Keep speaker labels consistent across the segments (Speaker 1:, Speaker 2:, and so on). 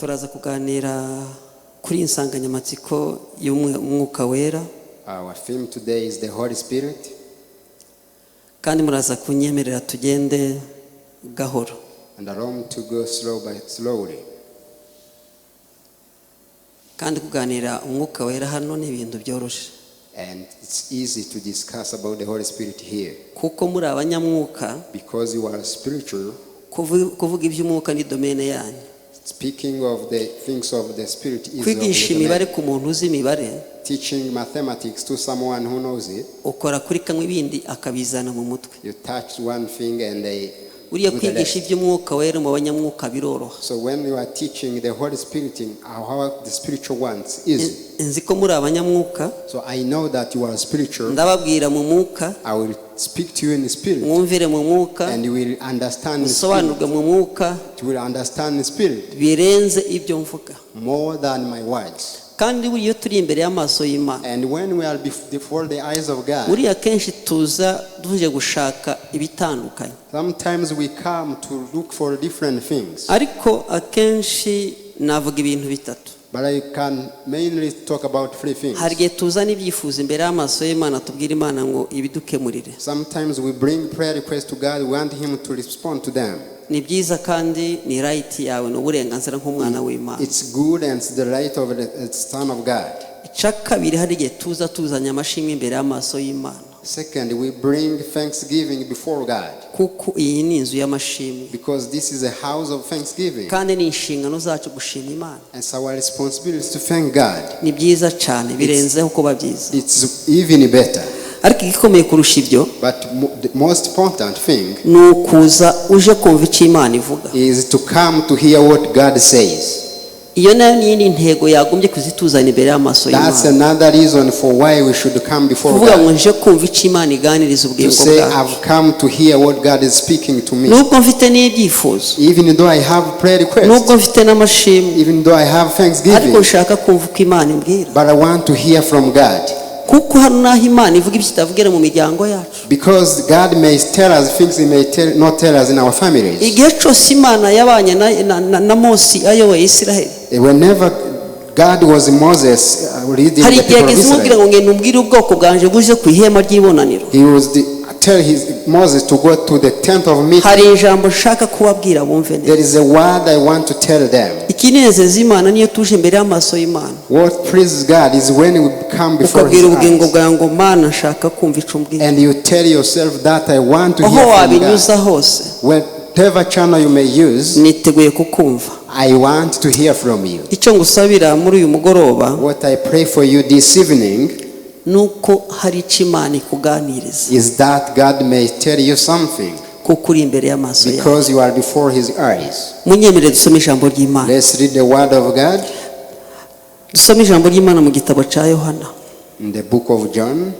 Speaker 1: Turaza kuganira kuri iyi nsanganyamatsiko y'Umwuka Wera.
Speaker 2: Our theme today is the Holy Spirit.
Speaker 1: Kandi muraza kunyemerera tugende gahoro.
Speaker 2: And allow me to go slow by slowly.
Speaker 1: Kandi kuganira Umwuka Wera hano ni ibintu byoroshye.
Speaker 2: And it's easy to discuss about the Holy Spirit here.
Speaker 1: Kuko muri abanyamwuka.
Speaker 2: Because you are spiritual,
Speaker 1: Kuvuga iby'umwuka ni domaine yanyu.
Speaker 2: Speaking of the things of the Spirit is of
Speaker 1: Kwigisha
Speaker 2: your
Speaker 1: imibare
Speaker 2: domain.
Speaker 1: ku muntu uzi imibare,
Speaker 2: Teaching mathematics to someone who knows it,
Speaker 1: ukora kuri kamwe ibindi akabizana mu mutwe.
Speaker 2: You touch one thing and they
Speaker 1: Buriya
Speaker 2: do the
Speaker 1: kwigisha
Speaker 2: rest.
Speaker 1: iby'Umwuka Wera mu banyamwuka biroroha.
Speaker 2: So when you are teaching the Holy Spirit in how the spiritual ones is,
Speaker 1: Nzi ko muri abanyamwuka.
Speaker 2: So I know that you are spiritual.
Speaker 1: Ndababwira mu mwuka.
Speaker 2: I will speak to you in the spirit,
Speaker 1: Mwumvire mu mwuka.
Speaker 2: And you will understand the spirit.
Speaker 1: Musobanurwe mu mwuka.
Speaker 2: You will understand the spirit
Speaker 1: Birenze ibyo mvuga.
Speaker 2: More than my words.
Speaker 1: Kandi buriya iyo turi imbere y'amaso y'Imana,
Speaker 2: And when we are before the eyes of God,
Speaker 1: buriya kenshi tuza tuje gushaka ibitandukanye.
Speaker 2: Sometimes we come to look for different things.
Speaker 1: Ariko akenshi navuga ibintu bitatu.
Speaker 2: But I can mainly talk about three things.
Speaker 1: Hari igihe tuzana ibyifuzo imbere y'amaso y'Imana, tubwira Imana ngo ibidukemurire.
Speaker 2: Sometimes we bring prayer requests to God, we want Him to respond to them.
Speaker 1: Ni byiza kandi ni right yawe, ni uburenganzira nk'umwana w'Imana.
Speaker 2: It's good and it's the right of the Son of God.
Speaker 1: Icya kabiri, hari igihe tuza tuzanye amashimwe imbere y'amaso y'Imana.
Speaker 2: Second, we bring thanksgiving before God
Speaker 1: Kuko iyi ni inzu y'amashimwe.
Speaker 2: Because this is a house of thanksgiving.
Speaker 1: Kandi ni inshingano zacu gushima Imana.
Speaker 2: It's our responsibility to thank God.
Speaker 1: Ni byiza cyane, birenzeho kuba byiza.
Speaker 2: It's even better.
Speaker 1: Ariko igikomeye kurusha ibyo
Speaker 2: But the most important thing
Speaker 1: ni ukuza uje kumva icyo Imana ivuga.
Speaker 2: Is to come to hear what God says.
Speaker 1: Iyo nayo ni iyindi ntego yagombye kuzituzana imbere y'amaso
Speaker 2: That's
Speaker 1: y'Imana.
Speaker 2: another reason for why we should come before
Speaker 1: Kuvuga ngo
Speaker 2: God.
Speaker 1: nje kumva icyo Imana iganiriza
Speaker 2: To
Speaker 1: ubugingo
Speaker 2: say,
Speaker 1: bwacu.
Speaker 2: "I've come to hear what God is speaking to me."
Speaker 1: Nubwo mfite n'ibyifuzo,
Speaker 2: Even though I have prayer requests,
Speaker 1: nubwo mfite n'amashimwe,
Speaker 2: even though I have
Speaker 1: ariko
Speaker 2: thanksgiving,
Speaker 1: nshaka kumva uko Imana imbwira.
Speaker 2: But I want to hear from God.
Speaker 1: Kuko hano n'aho Imana ivuga ibyo itavugira mu miryango yacu.
Speaker 2: Because God may tell us things He may not tell us in our families.
Speaker 1: Igihe cyose Imana yabanye na Mose ayoboye Isiraheli,
Speaker 2: Whenever God was Moses leading
Speaker 1: hari
Speaker 2: the
Speaker 1: igihe
Speaker 2: people of
Speaker 1: yageze umubwira
Speaker 2: Israel,
Speaker 1: ngo ngenda umbwire ubwoko bwanje buze ku ihema ry'ibonaniro.
Speaker 2: He was tell his Moses to go to the tent of meeting.
Speaker 1: Hari ijambo nshaka kubabwira bumve neza.
Speaker 2: There is a word I want to tell them.
Speaker 1: Ikinezeza Imana niyo tuje imbere y'amaso y'Imana,
Speaker 2: What pleases God is when we come before His
Speaker 1: ukabwira ubugingo
Speaker 2: eyes
Speaker 1: bwawe ngo Mana, nshaka kumva icyo umbwira.
Speaker 2: And you tell yourself that I want to
Speaker 1: Aho
Speaker 2: hear from God.
Speaker 1: wabinyuza hose,
Speaker 2: Whatever channel you may use,
Speaker 1: niteguye kukumva.
Speaker 2: I want to hear from you.
Speaker 1: Icyo ngusabira muri uyu mugoroba
Speaker 2: What I pray for you this evening
Speaker 1: ni uko hari icyo Imana ikuganiriza,
Speaker 2: is that God may tell you something
Speaker 1: kuko uri imbere y'amaso yawe.
Speaker 2: Because you are before His eyes.
Speaker 1: Munyemerere dusome ijambo ry'Imana.
Speaker 2: Let's read the word of God
Speaker 1: Dusome ijambo ry'Imana mu gitabo cya Yohana.
Speaker 2: In the book of John.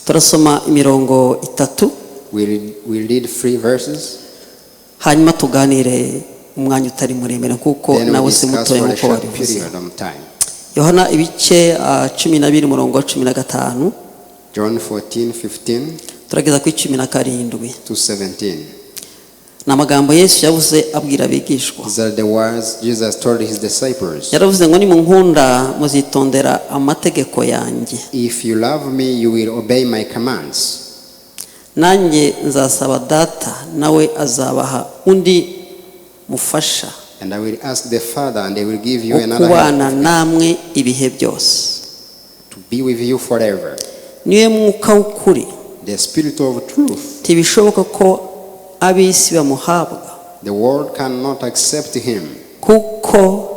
Speaker 1: Turasoma imirongo itatu.
Speaker 2: We read three verses.
Speaker 1: Hanyuma tuganire umwanya utari muremure kuko
Speaker 2: Then we
Speaker 1: nawe si
Speaker 2: discuss
Speaker 1: mutoya
Speaker 2: for a
Speaker 1: nk'uko
Speaker 2: short
Speaker 1: wabivuze.
Speaker 2: Period of time.
Speaker 1: Yohana ibice 12, umurongo wa 15.
Speaker 2: John 14, 15
Speaker 1: Turageza kuri 17.
Speaker 2: To 17.
Speaker 1: Ni amagambo Yesu yavuze abwira abigishwa.
Speaker 2: These are the words Jesus told his disciples.
Speaker 1: Yaravuze ngo nimunkunda muzitondera amategeko yanjye.
Speaker 2: "If you love me, you will obey my commands.
Speaker 1: Nanjye nzasaba Data, nawe azabaha undi mufasha
Speaker 2: And I will ask the Father, and he will give you
Speaker 1: wo
Speaker 2: another
Speaker 1: kubana
Speaker 2: help
Speaker 1: namwe ibihe byose.
Speaker 2: To be with you forever.
Speaker 1: Niwe Mwuka w'ukuri.
Speaker 2: The Spirit of truth.
Speaker 1: Ntibishoboka ko ab'isi bamuhabwa,
Speaker 2: The world cannot accept him
Speaker 1: kuko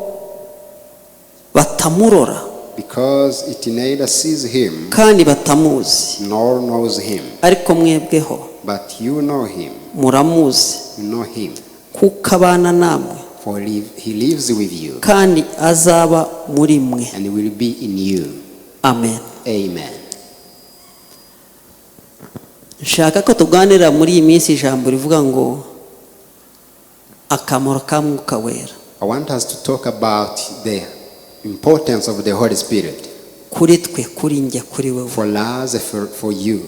Speaker 1: batamurora
Speaker 2: because it neither sees him
Speaker 1: kandi batamuzi.
Speaker 2: Nor knows him.
Speaker 1: Ariko mwebweho
Speaker 2: But you know him,
Speaker 1: muramuzi,
Speaker 2: you know him,
Speaker 1: kuko abana namwe
Speaker 2: for he lives with you
Speaker 1: kandi azaba muri mwe.
Speaker 2: And will be in you."
Speaker 1: Amen.
Speaker 2: Amen.
Speaker 1: Nshaka ko tuganira muri iyi minsi ijambo rivuga ngo akamaro ka Mwuka Wera
Speaker 2: I want us to talk about the importance of the Holy Spirit
Speaker 1: kuri twe, kuri njye, kuri wowe.
Speaker 2: For us, for you.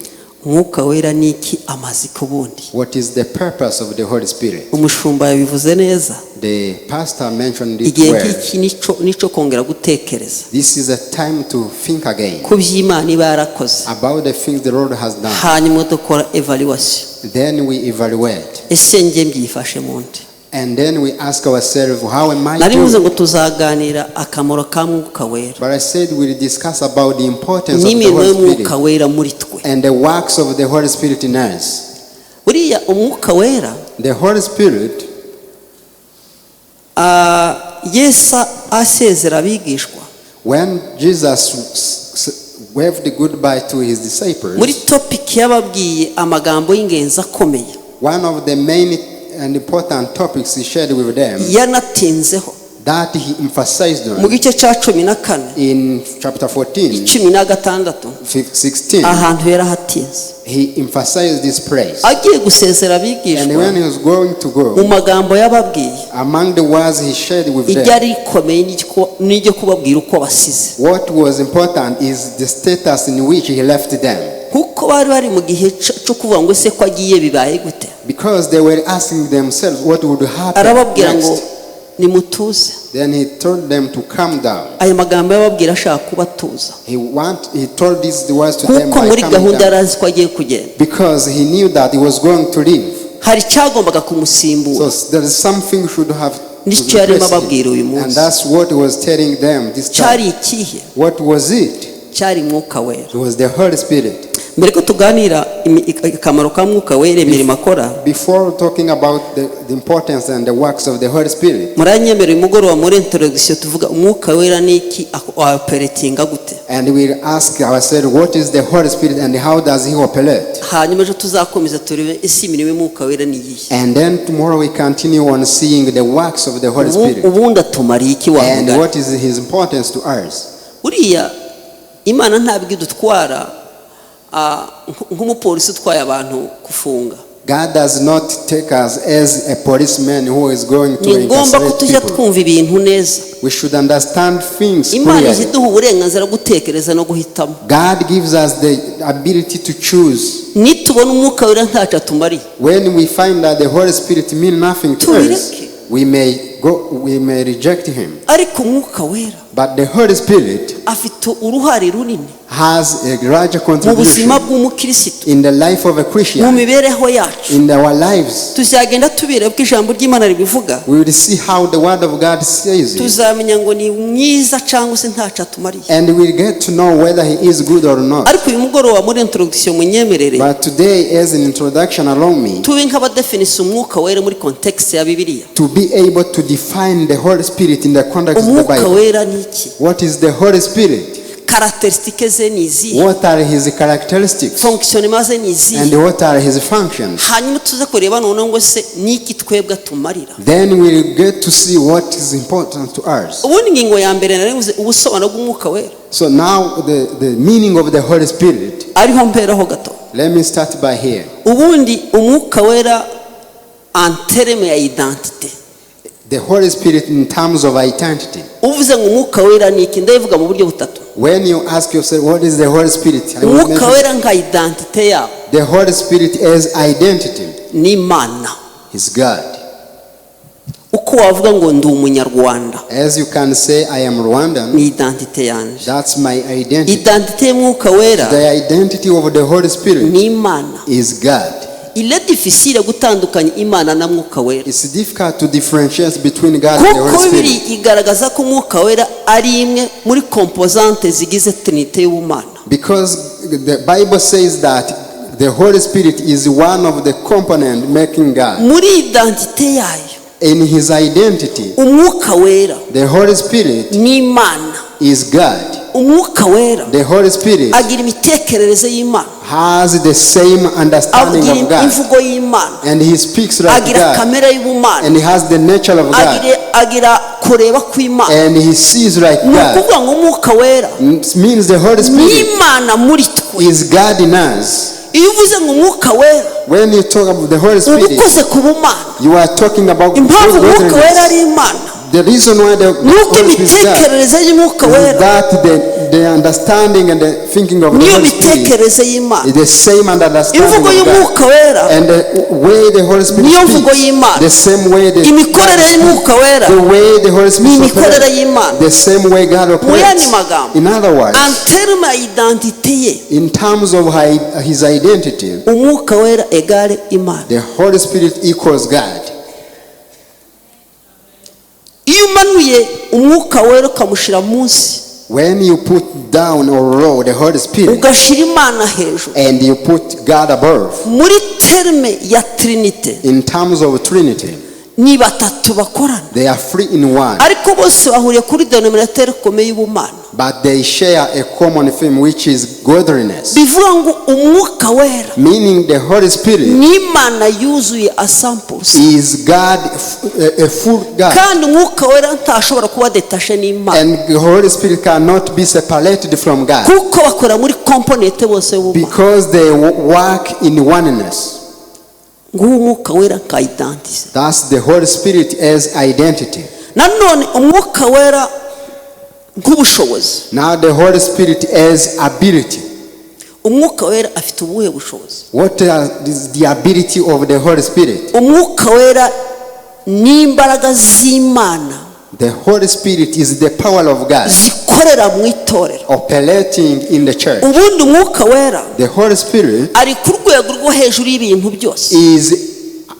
Speaker 1: Umwuka Wera ni iki amaze ubundi?
Speaker 2: What is the purpose of the Holy Spirit?
Speaker 1: Umushumba yabivuze neza.
Speaker 2: The pastor mentioned it
Speaker 1: Igihe
Speaker 2: well.
Speaker 1: nk'iki nico kongera gutekereza
Speaker 2: This is a time to think again
Speaker 1: ku by'Imana iba yarakoze,
Speaker 2: about the things the Lord has done.
Speaker 1: hanyuma dukora evaluation.
Speaker 2: Then we evaluate.
Speaker 1: Ese njye mbyifashe mu nde?
Speaker 2: And then we ask ourselves, how am I
Speaker 1: Nari mvuze
Speaker 2: doing?
Speaker 1: ngo tuzaganira akamaro ka Mwuka Wera
Speaker 2: But I said we'll discuss about the importance of the
Speaker 1: n'imirimo
Speaker 2: Holy
Speaker 1: y'Umwuka
Speaker 2: Spirit
Speaker 1: Wera muri twe.
Speaker 2: and the works of the Holy Spirit in us.
Speaker 1: Buriya Umwuka Wera,
Speaker 2: The Holy Spirit,
Speaker 1: Yesu asezera abigishwa,
Speaker 2: when Jesus waved goodbye to his disciples,
Speaker 1: muri topic yababwiye amagambo y'ingenzi akomeye
Speaker 2: one of the main and important topics he shared with them
Speaker 1: yanatinzeho
Speaker 2: that he emphasized
Speaker 1: mu
Speaker 2: on
Speaker 1: gice cya 14,
Speaker 2: in chapter 14,
Speaker 1: 16,
Speaker 2: 16,
Speaker 1: ahantu yarahatinze
Speaker 2: he emphasized this place.
Speaker 1: Agiye gusezera
Speaker 2: And
Speaker 1: abigishwa,
Speaker 2: when he was going to
Speaker 1: mu
Speaker 2: go,
Speaker 1: magambo yababwiye,
Speaker 2: among the words he shared with them,
Speaker 1: iryari rikomeye n'iryo kubabwira uko basize.
Speaker 2: what was important is the status in which he left them.
Speaker 1: Kuko bari bari mu gihe cyo kuvuga ngo ese ko agiye bibaye gute?
Speaker 2: Because they were asking themselves what would happen
Speaker 1: Arababwira ngo
Speaker 2: next.
Speaker 1: nimutuze.
Speaker 2: Then he told them to calm down.
Speaker 1: Aya magambo yababwira ashaka kubatuza,
Speaker 2: He told these words to them
Speaker 1: kuko
Speaker 2: by
Speaker 1: muri
Speaker 2: calming
Speaker 1: gahunda
Speaker 2: down.
Speaker 1: yari azi ko agiye kugenda.
Speaker 2: Because he knew that he was going to leave.
Speaker 1: Hari icyagombaga kumusimbura.
Speaker 2: So there is something should have
Speaker 1: Nicyo yarimo
Speaker 2: replaced him.
Speaker 1: ababwira uyu munsi.
Speaker 2: And that's what he was telling them this
Speaker 1: Cyari
Speaker 2: time.
Speaker 1: ikihe?
Speaker 2: What was it?
Speaker 1: Cyari Mwuka Wera.
Speaker 2: It was the Holy Spirit.
Speaker 1: Mbere ko tuganira akamaro ka Mwuka Wera, imirimo akora,
Speaker 2: Before talking about the importance and the works of the Holy Spirit,
Speaker 1: muranyemera uyu mugoroba muri introduction tuvuga Umwuka Wera ni iki, operatinga gute,
Speaker 2: and we'll ask ourselves, what is the Holy Spirit and how does he operate?
Speaker 1: Hanyuma ejo tuzakomeza turebe ese imirimo y'Umwuka Wera ni iyihe,
Speaker 2: And then tomorrow we continue on seeing the works of the Holy Spirit
Speaker 1: Ubundi atumariye iki wa
Speaker 2: and
Speaker 1: mugani.
Speaker 2: what is his importance to us.
Speaker 1: Buriya Imana ntabwo idutwara nk'umupolisi utwaye abantu gufunga.
Speaker 2: God does not take us as a policeman who is going to
Speaker 1: Ni ngombwa ko
Speaker 2: incarcerate
Speaker 1: tujya
Speaker 2: people.
Speaker 1: twumva ibintu neza.
Speaker 2: We should understand things
Speaker 1: Imana ijya
Speaker 2: clearly.
Speaker 1: iduha uburenganzira bwo gutekereza no guhitamo.
Speaker 2: God gives us the ability to choose.
Speaker 1: Nitubona Umwuka Wera ntacyo atumariye,
Speaker 2: When we find that the Holy Spirit means nothing to us,
Speaker 1: tubireke.
Speaker 2: we may reject him.
Speaker 1: Ariko Umwuka Wera
Speaker 2: But the Holy Spirit
Speaker 1: afite uruhare runini
Speaker 2: has a larger
Speaker 1: mu
Speaker 2: contribution
Speaker 1: buzima bw'umukirisitu,
Speaker 2: in the life of a
Speaker 1: mu
Speaker 2: Christian,
Speaker 1: mibereho yacu.
Speaker 2: in our lives.
Speaker 1: Tuzagenda tubireba uko ijambo ry'Imana ribivuga.
Speaker 2: We will see how the Word of God says it,
Speaker 1: Tuzamenya ngo ni mwiza cyangwa se ntacyo atumariye.
Speaker 2: and we'll get to know whether he is good or not.
Speaker 1: Ariko uyu mugoroba muri introduction munyemerere
Speaker 2: But today, as an introduction, allow me
Speaker 1: tube nk'abadefinisa Umwuka Wera muri context ya Bibiliya.
Speaker 2: to be able to define the Holy Spirit in the context of the
Speaker 1: Umwuka
Speaker 2: Bible.
Speaker 1: Wera ni iki?
Speaker 2: What is the Holy Spirit?
Speaker 1: Caractéristiques ze ni izihe?
Speaker 2: What are his characteristics?
Speaker 1: Fonctionnement ze ni izihe?
Speaker 2: And what are his functions?
Speaker 1: Hanyuma tuze kureba noneho ngo se ni iki twebwe atumarira.
Speaker 2: Then we'll get to see what is important to us.
Speaker 1: Ubundi ingingo ya mbere nari ubusobanuro bw'Umwuka Wera,
Speaker 2: So now the meaning of the Holy Spirit.
Speaker 1: ariho mperaho gato.
Speaker 2: Let me start by here.
Speaker 1: Ubundi Umwuka Wera en terme ya identité,
Speaker 2: The Holy Spirit in terms of identity.
Speaker 1: Uvuze ngo Umwuka Wera ni iki, ndabivuga mu buryo butatu.
Speaker 2: When you ask yourself, what is the Holy Spirit? I will
Speaker 1: Umwuka
Speaker 2: mention
Speaker 1: Wera nka identité yabo
Speaker 2: the Holy Spirit as identity
Speaker 1: ni Imana.
Speaker 2: is God.
Speaker 1: Uko wavuga ngo ndi umunyarwanda,
Speaker 2: As you can say, I am Rwandan,
Speaker 1: ni identité yanje.
Speaker 2: that's my identity.
Speaker 1: Identité y'Umwuka Wera
Speaker 2: The identity of the Holy Spirit
Speaker 1: ni Imana.
Speaker 2: is God.
Speaker 1: Il est difficile gutandukanya Imana na Mwuka Wera,
Speaker 2: It's difficult to differentiate between God and the
Speaker 1: kuko
Speaker 2: Holy
Speaker 1: Bibiri
Speaker 2: Spirit
Speaker 1: igaragaza ko Umwuka Wera ari imwe muri composante zigize trinité y'ubumana.
Speaker 2: Because the Bible says that the Holy Spirit is one of the component making God.
Speaker 1: Muri identité yayo,
Speaker 2: In his identity,
Speaker 1: Umwuka Wera
Speaker 2: the Holy Spirit
Speaker 1: ni Imana.
Speaker 2: is God.
Speaker 1: Umwuka Wera
Speaker 2: The Holy Spirit
Speaker 1: agira imitekerereze y'Imana,
Speaker 2: has the same understanding
Speaker 1: agira
Speaker 2: of God,
Speaker 1: imvugo y'Imana,
Speaker 2: and he speaks like
Speaker 1: agira
Speaker 2: God,
Speaker 1: kamere y'ubumana,
Speaker 2: and he has the nature of God,
Speaker 1: agira kureba kw'Imana.
Speaker 2: and he sees like
Speaker 1: Ni
Speaker 2: God.
Speaker 1: ukuvuga ngo Umwuka Wera
Speaker 2: Means the Holy
Speaker 1: ni
Speaker 2: Spirit
Speaker 1: Imana muri twe.
Speaker 2: is God in us.
Speaker 1: Iyo uvuze ngo Umwuka Wera,
Speaker 2: When you talk about the Holy
Speaker 1: uba
Speaker 2: Spirit,
Speaker 1: ukoze ku bumana.
Speaker 2: you are talking about
Speaker 1: Impamvu
Speaker 2: God
Speaker 1: Umwuka Wera
Speaker 2: godliness.
Speaker 1: ari Imana
Speaker 2: The reason why the
Speaker 1: ni uko
Speaker 2: Holy Spirit is God
Speaker 1: imitekerereze y'Umwuka
Speaker 2: is
Speaker 1: Wera
Speaker 2: that the The understanding and the thinking of the
Speaker 1: Niyo
Speaker 2: Holy Spirit
Speaker 1: mitekerereze y'Imana.
Speaker 2: is the same and understanding
Speaker 1: Imvugo
Speaker 2: of God.
Speaker 1: y'Umwuka Wera
Speaker 2: And the way the Holy Spirit
Speaker 1: niyo mvugo
Speaker 2: speaks,
Speaker 1: y'Imana.
Speaker 2: the same way the,
Speaker 1: Imikorere y'Umwuka Wera
Speaker 2: the way the Holy
Speaker 1: ni
Speaker 2: Spirit
Speaker 1: imikorere
Speaker 2: operates,
Speaker 1: y'Imana.
Speaker 2: the same way God
Speaker 1: Mu yandi
Speaker 2: operates.
Speaker 1: magambo,
Speaker 2: In other words,
Speaker 1: en terme ya identite ye,
Speaker 2: in terms of his identity,
Speaker 1: Umwuka Wera égale Imana.
Speaker 2: the Holy Spirit equals God.
Speaker 1: Iyo umanuye Umwuka Wera ukamushyira munsi,
Speaker 2: When you put down or low the Holy Spirit
Speaker 1: ugashyira Imana hejuru,
Speaker 2: and you put God above,
Speaker 1: muri terme ya Trinite
Speaker 2: in terms of Trinity,
Speaker 1: ni batatu bakorana,
Speaker 2: they are three in one,
Speaker 1: ariko bose bahuriye kuri denominateur ikomeye y'ubumana.
Speaker 2: but they share a common theme, which is godliness.
Speaker 1: Bivuga ngo Umwuka Wera
Speaker 2: Meaning the Holy Spirit
Speaker 1: ni Imana yuzuye asampurusa,
Speaker 2: is God, a full God.
Speaker 1: kandi Umwuka Wera ntashobora kuba detashe n'Imana,
Speaker 2: And the Holy Spirit cannot be separated from God
Speaker 1: kuko bakora muri komponente bose y'ubumana.
Speaker 2: because they work in oneness.
Speaker 1: Nguwo Umwuka Wera nka identity.
Speaker 2: That's the Holy Spirit as identity.
Speaker 1: Nanone Umwuka Wera nk'ubushobozi.
Speaker 2: Now the Holy Spirit as ability.
Speaker 1: Umwuka Wera afite ubuhe bushobozi?
Speaker 2: What is the ability of the Holy Spirit?
Speaker 1: Umwuka Wera ni imbaraga z'Imana
Speaker 2: The Holy Spirit is the power of God
Speaker 1: zikorera mu itorero.
Speaker 2: operating in the church.
Speaker 1: Ubundi Umwuka Wera
Speaker 2: The Holy Spirit
Speaker 1: ari ku rwego rwo hejuru y'ibintu byose.
Speaker 2: is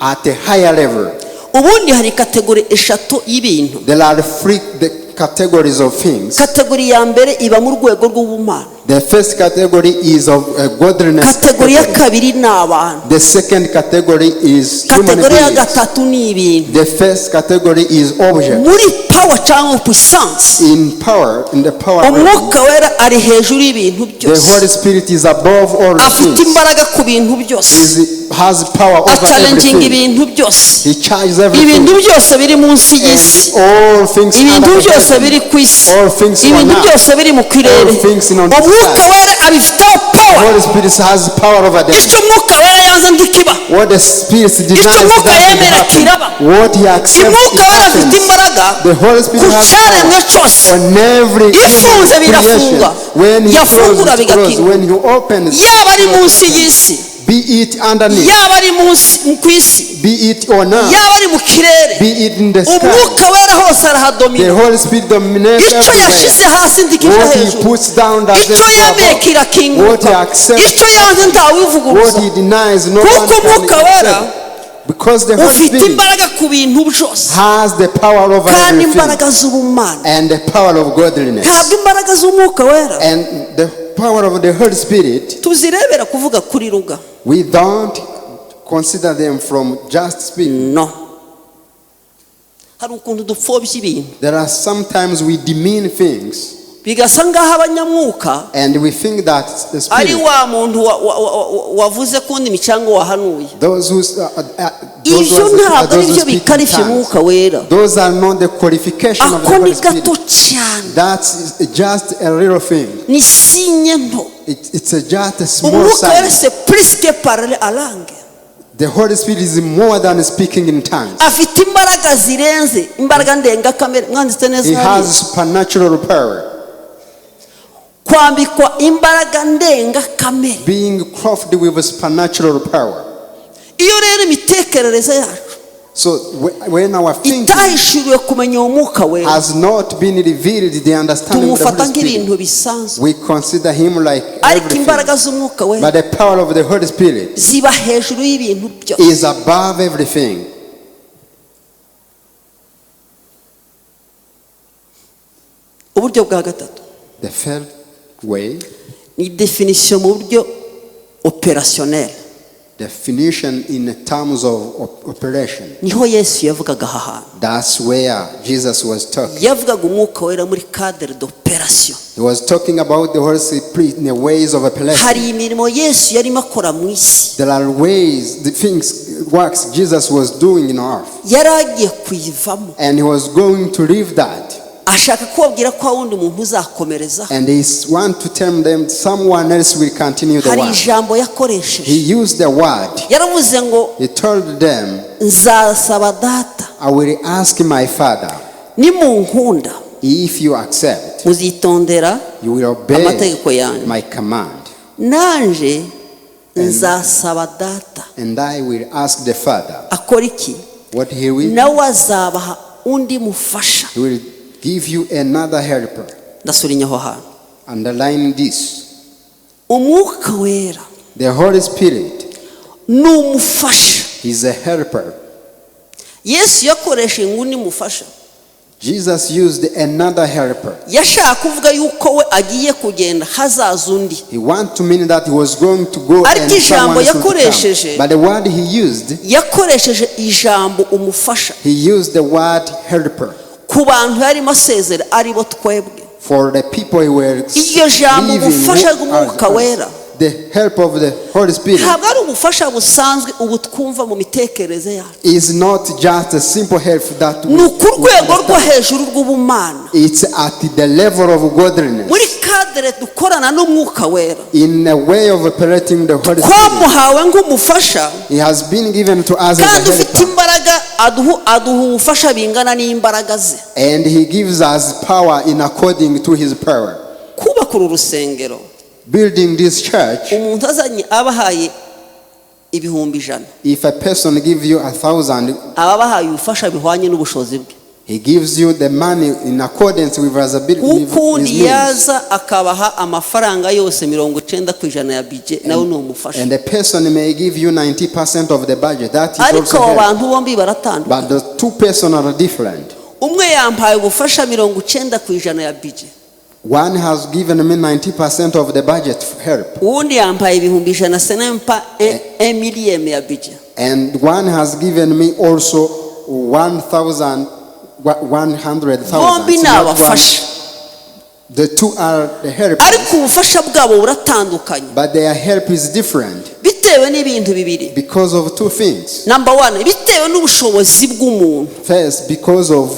Speaker 2: at a higher level.
Speaker 1: Ubundi hari kategori eshatu y'ibintu.
Speaker 2: There are three the categories of things.
Speaker 1: Kategori ya mbere iba mu rwego rw'ubumana.
Speaker 2: The first category is of godliness.
Speaker 1: Kategori ya
Speaker 2: Category.
Speaker 1: kabiri ni abantu.
Speaker 2: The second category is human
Speaker 1: Kategori ya
Speaker 2: beings.
Speaker 1: gatatu ni ibintu.
Speaker 2: The first category is object.
Speaker 1: Muri power cyangwa puissance,
Speaker 2: In power, in the power realm,
Speaker 1: Umwuka Wera ari hejuru y'ibintu
Speaker 2: the Holy
Speaker 1: byose.
Speaker 2: Spirit is above all
Speaker 1: Afite
Speaker 2: things.
Speaker 1: imbaraga ku bintu byose.
Speaker 2: Has power over
Speaker 1: Acalenjinga
Speaker 2: everything.
Speaker 1: ibintu byose.
Speaker 2: He charges everything.
Speaker 1: Ibintu byose biri munsi y'isi,
Speaker 2: And all things
Speaker 1: ibintu
Speaker 2: under the
Speaker 1: byose
Speaker 2: heaven.
Speaker 1: biri ku isi,
Speaker 2: All things on
Speaker 1: ibintu
Speaker 2: earth.
Speaker 1: byose biri mu kirere,
Speaker 2: All things on this
Speaker 1: Umwuka
Speaker 2: earth.
Speaker 1: Wera abifiteho
Speaker 2: The
Speaker 1: power.
Speaker 2: Holy Spirit has power over them.
Speaker 1: Icyo Umwuka Wera yanze ntikiba.
Speaker 2: What the Spirit denies
Speaker 1: Umwuka
Speaker 2: doesn't
Speaker 1: yemera
Speaker 2: happen.
Speaker 1: kiraba.
Speaker 2: What he accepts,
Speaker 1: Umwuka
Speaker 2: it
Speaker 1: Wera afite
Speaker 2: happens.
Speaker 1: imbaraga
Speaker 2: The Holy Spirit
Speaker 1: ku
Speaker 2: has
Speaker 1: cyaremwe
Speaker 2: power
Speaker 1: cyose.
Speaker 2: on every
Speaker 1: Ifunze
Speaker 2: creation.
Speaker 1: birafunga.
Speaker 2: When he
Speaker 1: Yafungura
Speaker 2: closes, it closes.
Speaker 1: bigakinga.
Speaker 2: When he opens,
Speaker 1: Yaba ari munsi y'isi,
Speaker 2: be it underneath,
Speaker 1: yaba ari munsi ku isi,
Speaker 2: be it on earth,
Speaker 1: yaba ari mu kirere,
Speaker 2: be it in the sky.
Speaker 1: Umwuka Wera hose
Speaker 2: The
Speaker 1: arahadomina.
Speaker 2: Holy Spirit dominates
Speaker 1: Icyo
Speaker 2: everywhere.
Speaker 1: yashyize hasi ntikijya
Speaker 2: What he
Speaker 1: hejuru.
Speaker 2: puts down doesn't
Speaker 1: Icyo
Speaker 2: go
Speaker 1: yemeye
Speaker 2: above. What he
Speaker 1: kirakinguka.
Speaker 2: accepts,
Speaker 1: Icyo yanze ntawivuguruza.
Speaker 2: what he denies, no
Speaker 1: Kuko
Speaker 2: one can
Speaker 1: Umwuka Wera
Speaker 2: accept. Because the Holy
Speaker 1: ufite
Speaker 2: Spirit
Speaker 1: imbaraga ku bintu byose,
Speaker 2: has the power over
Speaker 1: kandi
Speaker 2: everything
Speaker 1: imbaraga z'ubumana,
Speaker 2: and the power of godliness
Speaker 1: ntabwo imbaraga z'Umwuka Wera
Speaker 2: and the power of the Holy Spirit.
Speaker 1: tuzirebera kuvuga kuri ruga.
Speaker 2: We don't consider them from just speaking.
Speaker 1: No, hari ukuntu dupfobya ibintu,
Speaker 2: There are sometimes we demean things
Speaker 1: bigasa nk'aho abanyamwuka
Speaker 2: and we think that the
Speaker 1: ari
Speaker 2: Spirit,
Speaker 1: wa muntu wavuze ku ndimi cyangwa wahanuye.
Speaker 2: those who, those
Speaker 1: Ibyo
Speaker 2: who,
Speaker 1: ntabwo ari
Speaker 2: those who
Speaker 1: byo
Speaker 2: speak in
Speaker 1: bikarishya
Speaker 2: tongues,
Speaker 1: Umwuka Wera.
Speaker 2: those are not the qualification of the
Speaker 1: Ako
Speaker 2: Holy
Speaker 1: ni gato
Speaker 2: Spirit.
Speaker 1: cyane,
Speaker 2: That's just a little thing.
Speaker 1: ni sinye nto.
Speaker 2: It's just a small
Speaker 1: Umwuka Wera
Speaker 2: sign.
Speaker 1: c'est plus que parler à langue.
Speaker 2: The Holy Spirit is more than speaking in tongues.
Speaker 1: Afite imbaraga zirenze imbaraga ndengakamere. Mwanditse neza
Speaker 2: He
Speaker 1: hariya.
Speaker 2: has supernatural power.
Speaker 1: Kwambikwa imbaraga ndengakamere.
Speaker 2: Being clothed with supernatural power.
Speaker 1: Iyo rero imitekerereze yacu
Speaker 2: So when our thinking
Speaker 1: itahishuriwe kumenya uwo Mwuka Wera,
Speaker 2: has not been revealed, the understanding of the
Speaker 1: tumufata
Speaker 2: Holy Spirit,
Speaker 1: nk'ibintu bisanzwe.
Speaker 2: we consider him like
Speaker 1: Ariko
Speaker 2: everything.
Speaker 1: imbaraga z'Umwuka Wera
Speaker 2: But the power of the Holy Spirit
Speaker 1: ziba hejuru y'ibintu byose.
Speaker 2: is above everything.
Speaker 1: Uburyo bwa gatatu
Speaker 2: The third way,
Speaker 1: ni definisiyo mu buryo operationnel.
Speaker 2: definition in terms of operation.
Speaker 1: Niho Yesu yavugaga aha hantu.
Speaker 2: That's where Jesus was talking.
Speaker 1: Yavugaga Umwuka Wera muri cadre d'operation.
Speaker 2: He was talking about the Holy Spirit in the ways of operation.
Speaker 1: Hari imirimo Yesu yarimo akora mu isi.
Speaker 2: There are ways, the things, works Jesus was doing in earth.
Speaker 1: Yari agiye kuyivamo,
Speaker 2: And he was going to leave that.
Speaker 1: ashaka kubabwira ko wundi muntu uzakomereza.
Speaker 2: And he want to tell them someone else will continue the
Speaker 1: Hari
Speaker 2: work.
Speaker 1: ijambo yakoresheje.
Speaker 2: He used the word.
Speaker 1: Yaravuze ngo
Speaker 2: He told them,
Speaker 1: nzasaba Data,
Speaker 2: I will ask my Father
Speaker 1: nimunkunda,
Speaker 2: If you accept,
Speaker 1: muzitondera
Speaker 2: you will obey
Speaker 1: amategeko yanjye.
Speaker 2: My command.
Speaker 1: Nanje nzasaba Data.
Speaker 2: And I will ask the Father
Speaker 1: Akora iki?
Speaker 2: What he will.
Speaker 1: Nawe azabaha undi mufasha.
Speaker 2: He will give you another helper.
Speaker 1: Ndasura aho hantu.
Speaker 2: Underline this.
Speaker 1: Umwuka Wera
Speaker 2: The Holy Spirit
Speaker 1: ni umufasha.
Speaker 2: Is a helper.
Speaker 1: Yesu yakoresha undi mufasha.
Speaker 2: Jesus used another helper.
Speaker 1: Yashaka kuvuga yuko we agiye kugenda hazaza undi.
Speaker 2: He wanted to mean that he was going to go
Speaker 1: Ariko
Speaker 2: and
Speaker 1: ijambo
Speaker 2: someone should
Speaker 1: yakoresheje-
Speaker 2: come. But the word he used,
Speaker 1: Yakoresheje ijambo umufasha
Speaker 2: he used the word helper
Speaker 1: ku bantu yarimo asezera aribo twebwe.
Speaker 2: For the people who were
Speaker 1: Iryo jambo
Speaker 2: leaving,
Speaker 1: ubufasha
Speaker 2: who
Speaker 1: bw'Umwuka Wera
Speaker 2: the help of the Holy Spirit
Speaker 1: ntabwo ari ubufasha busanzwe ubu twumva mu mitekerereze yacu.
Speaker 2: Is not just a simple help that we,
Speaker 1: Ni ku
Speaker 2: we
Speaker 1: rwego rwo
Speaker 2: understand.
Speaker 1: hejuru rw'ubumana.
Speaker 2: It's at the level of godliness.
Speaker 1: Muri cadre dukorana n'Umwuka Wera,
Speaker 2: In a way of operating the Holy Spirit,
Speaker 1: twamuhawe nk'umufasha
Speaker 2: he has been given to us as
Speaker 1: kandi
Speaker 2: a
Speaker 1: ufite
Speaker 2: helper,
Speaker 1: imbaraga aduha ubufasha bingana n'imbaraga ze.
Speaker 2: And he gives us power in according to his power.
Speaker 1: Kubaka uru rusengero,
Speaker 2: Building this church,
Speaker 1: umuntu azanye abahaye 100,000,
Speaker 2: if a person gives you 1,000,
Speaker 1: aba abahaye ubufasha bihwanye n'ubushobozi bwe.
Speaker 2: He gives you the money in accordance with his ability, with his
Speaker 1: Ukundi
Speaker 2: means.
Speaker 1: yaza akabaha amafaranga yose 90% ya budget, nawe ni umufasha.
Speaker 2: And the person may give you 90% of the budget. That is
Speaker 1: Ariko
Speaker 2: also
Speaker 1: abo
Speaker 2: help.
Speaker 1: bantu bombi baratandukanye.
Speaker 2: But the two persons are different.
Speaker 1: Umwe yampaye ubufasha 90% ya budget,
Speaker 2: One has given me 90% of the budget help,
Speaker 1: uwundi yampaye 100,000 senempa millième ya budget.
Speaker 2: And one has given me also 1,000, 100,000.
Speaker 1: Bombi
Speaker 2: It's
Speaker 1: ni
Speaker 2: not one.
Speaker 1: abafasha.
Speaker 2: The two are the helpers,
Speaker 1: Ariko ubufasha bwabo buratandukanye
Speaker 2: but their help is different
Speaker 1: bitewe n'ibintu bibiri.
Speaker 2: Because of two things.
Speaker 1: Number one, bitewe n'ubushobozi bw'umuntu
Speaker 2: First, because of